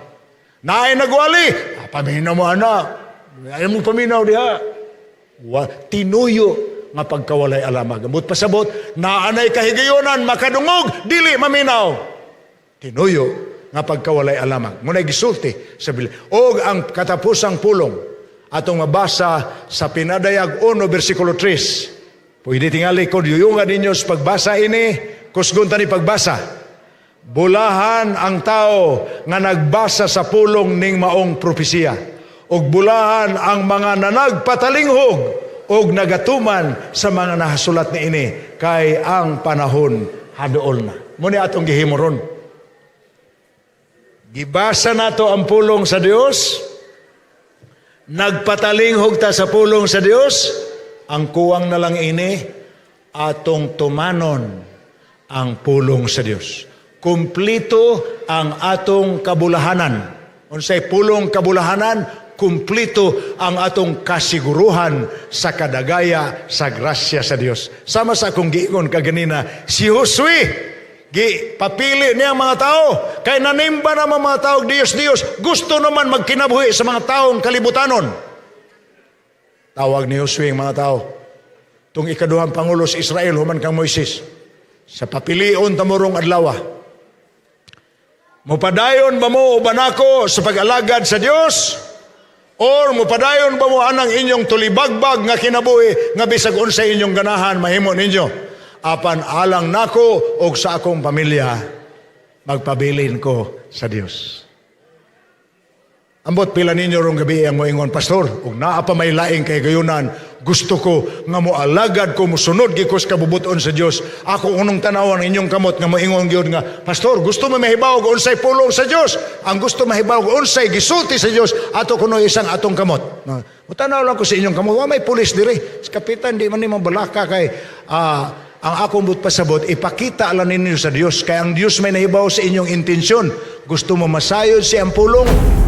Naay nagwali, ah, paminaw mo ana. Ay mo paminaw diha. Wa, tinuyo nga pagkawalay alamag. Ambot pasabot, naanay kahigayonan makadungog, dili maminaw. Tinuyo nga pagkawalay alamag. Muna'y gisulti sa Biblia. Og ang katapusang pulong atong mabasa sa Pinadayag 1 versikulo 3. Pwede tingali ko yuyungan ninyo sa pagbasa ini, kusgon ta ni pagbasa. "Bulahan ang tao nga nagbasa sa pulong ning maong propesiya. Ug bulahan ang mga nanagpatalinghog og nagatuman sa mga nahasulat niini, kay ang panahon haduol na." Muna atong gihimo ron. Gibasa nato ang pulong sa Dios. Nagpatalinghog ta sa pulong sa Dios. Ang kuwang na lang ini, atong tumanon ang pulong sa Dios. Kumplito ang atong kabulahanan. Unsay pulong kabulahanan? Kumplito ang atong kasiguruhan sa kadagaya sa grasya sa Dios. Sama sa akong giingon kaganina, si Josue, gi papili niya ang mga tao kay nanimba naman mga tao Dios Dios, gusto naman magkinabuhi sa mga taong kalibutanon. Tawag ni Josue ang mga tao. Tung ikaduhang pangulo sa Israel human kang Moises. "Sa papilion tamurong adlaw. Mupadayon ba mo uban ako sa pag-alagad sa Dios? Or mupadayon ba mo anang inyong tulibagbag nga kinabuhi nga bisag unsay inyong ganahan mahimo ninyo? Apan alang nako og sa akong pamilya, magpabilin ko sa Dios." Ambot pila ninyo rong gabi ang moingon, "Pastor, ug naa pa may laing kahigayunan, gusto ko nga moalagad ko, mosunod gyud ko sa kabubuton sa Dios." Ako unong tanawan ang inyong kamot nga moingon gyud nga, "Pastor, gusto mo mahibaw og unsay pulong sa Dios." Ang gusto mahibaw og unsay gisulti sa Dios, ato kuno isang atong kamot. Mutanaw lang ko sa inyong kamot, wa may pulis diri. Sa kapitan di man ni mabalaka kay ang akong but pasabot, ipakita lang ninyo sa Dios kay ang Dios may nahibaw sa inyong intensyon. Gusto mo masayod si ang pulong.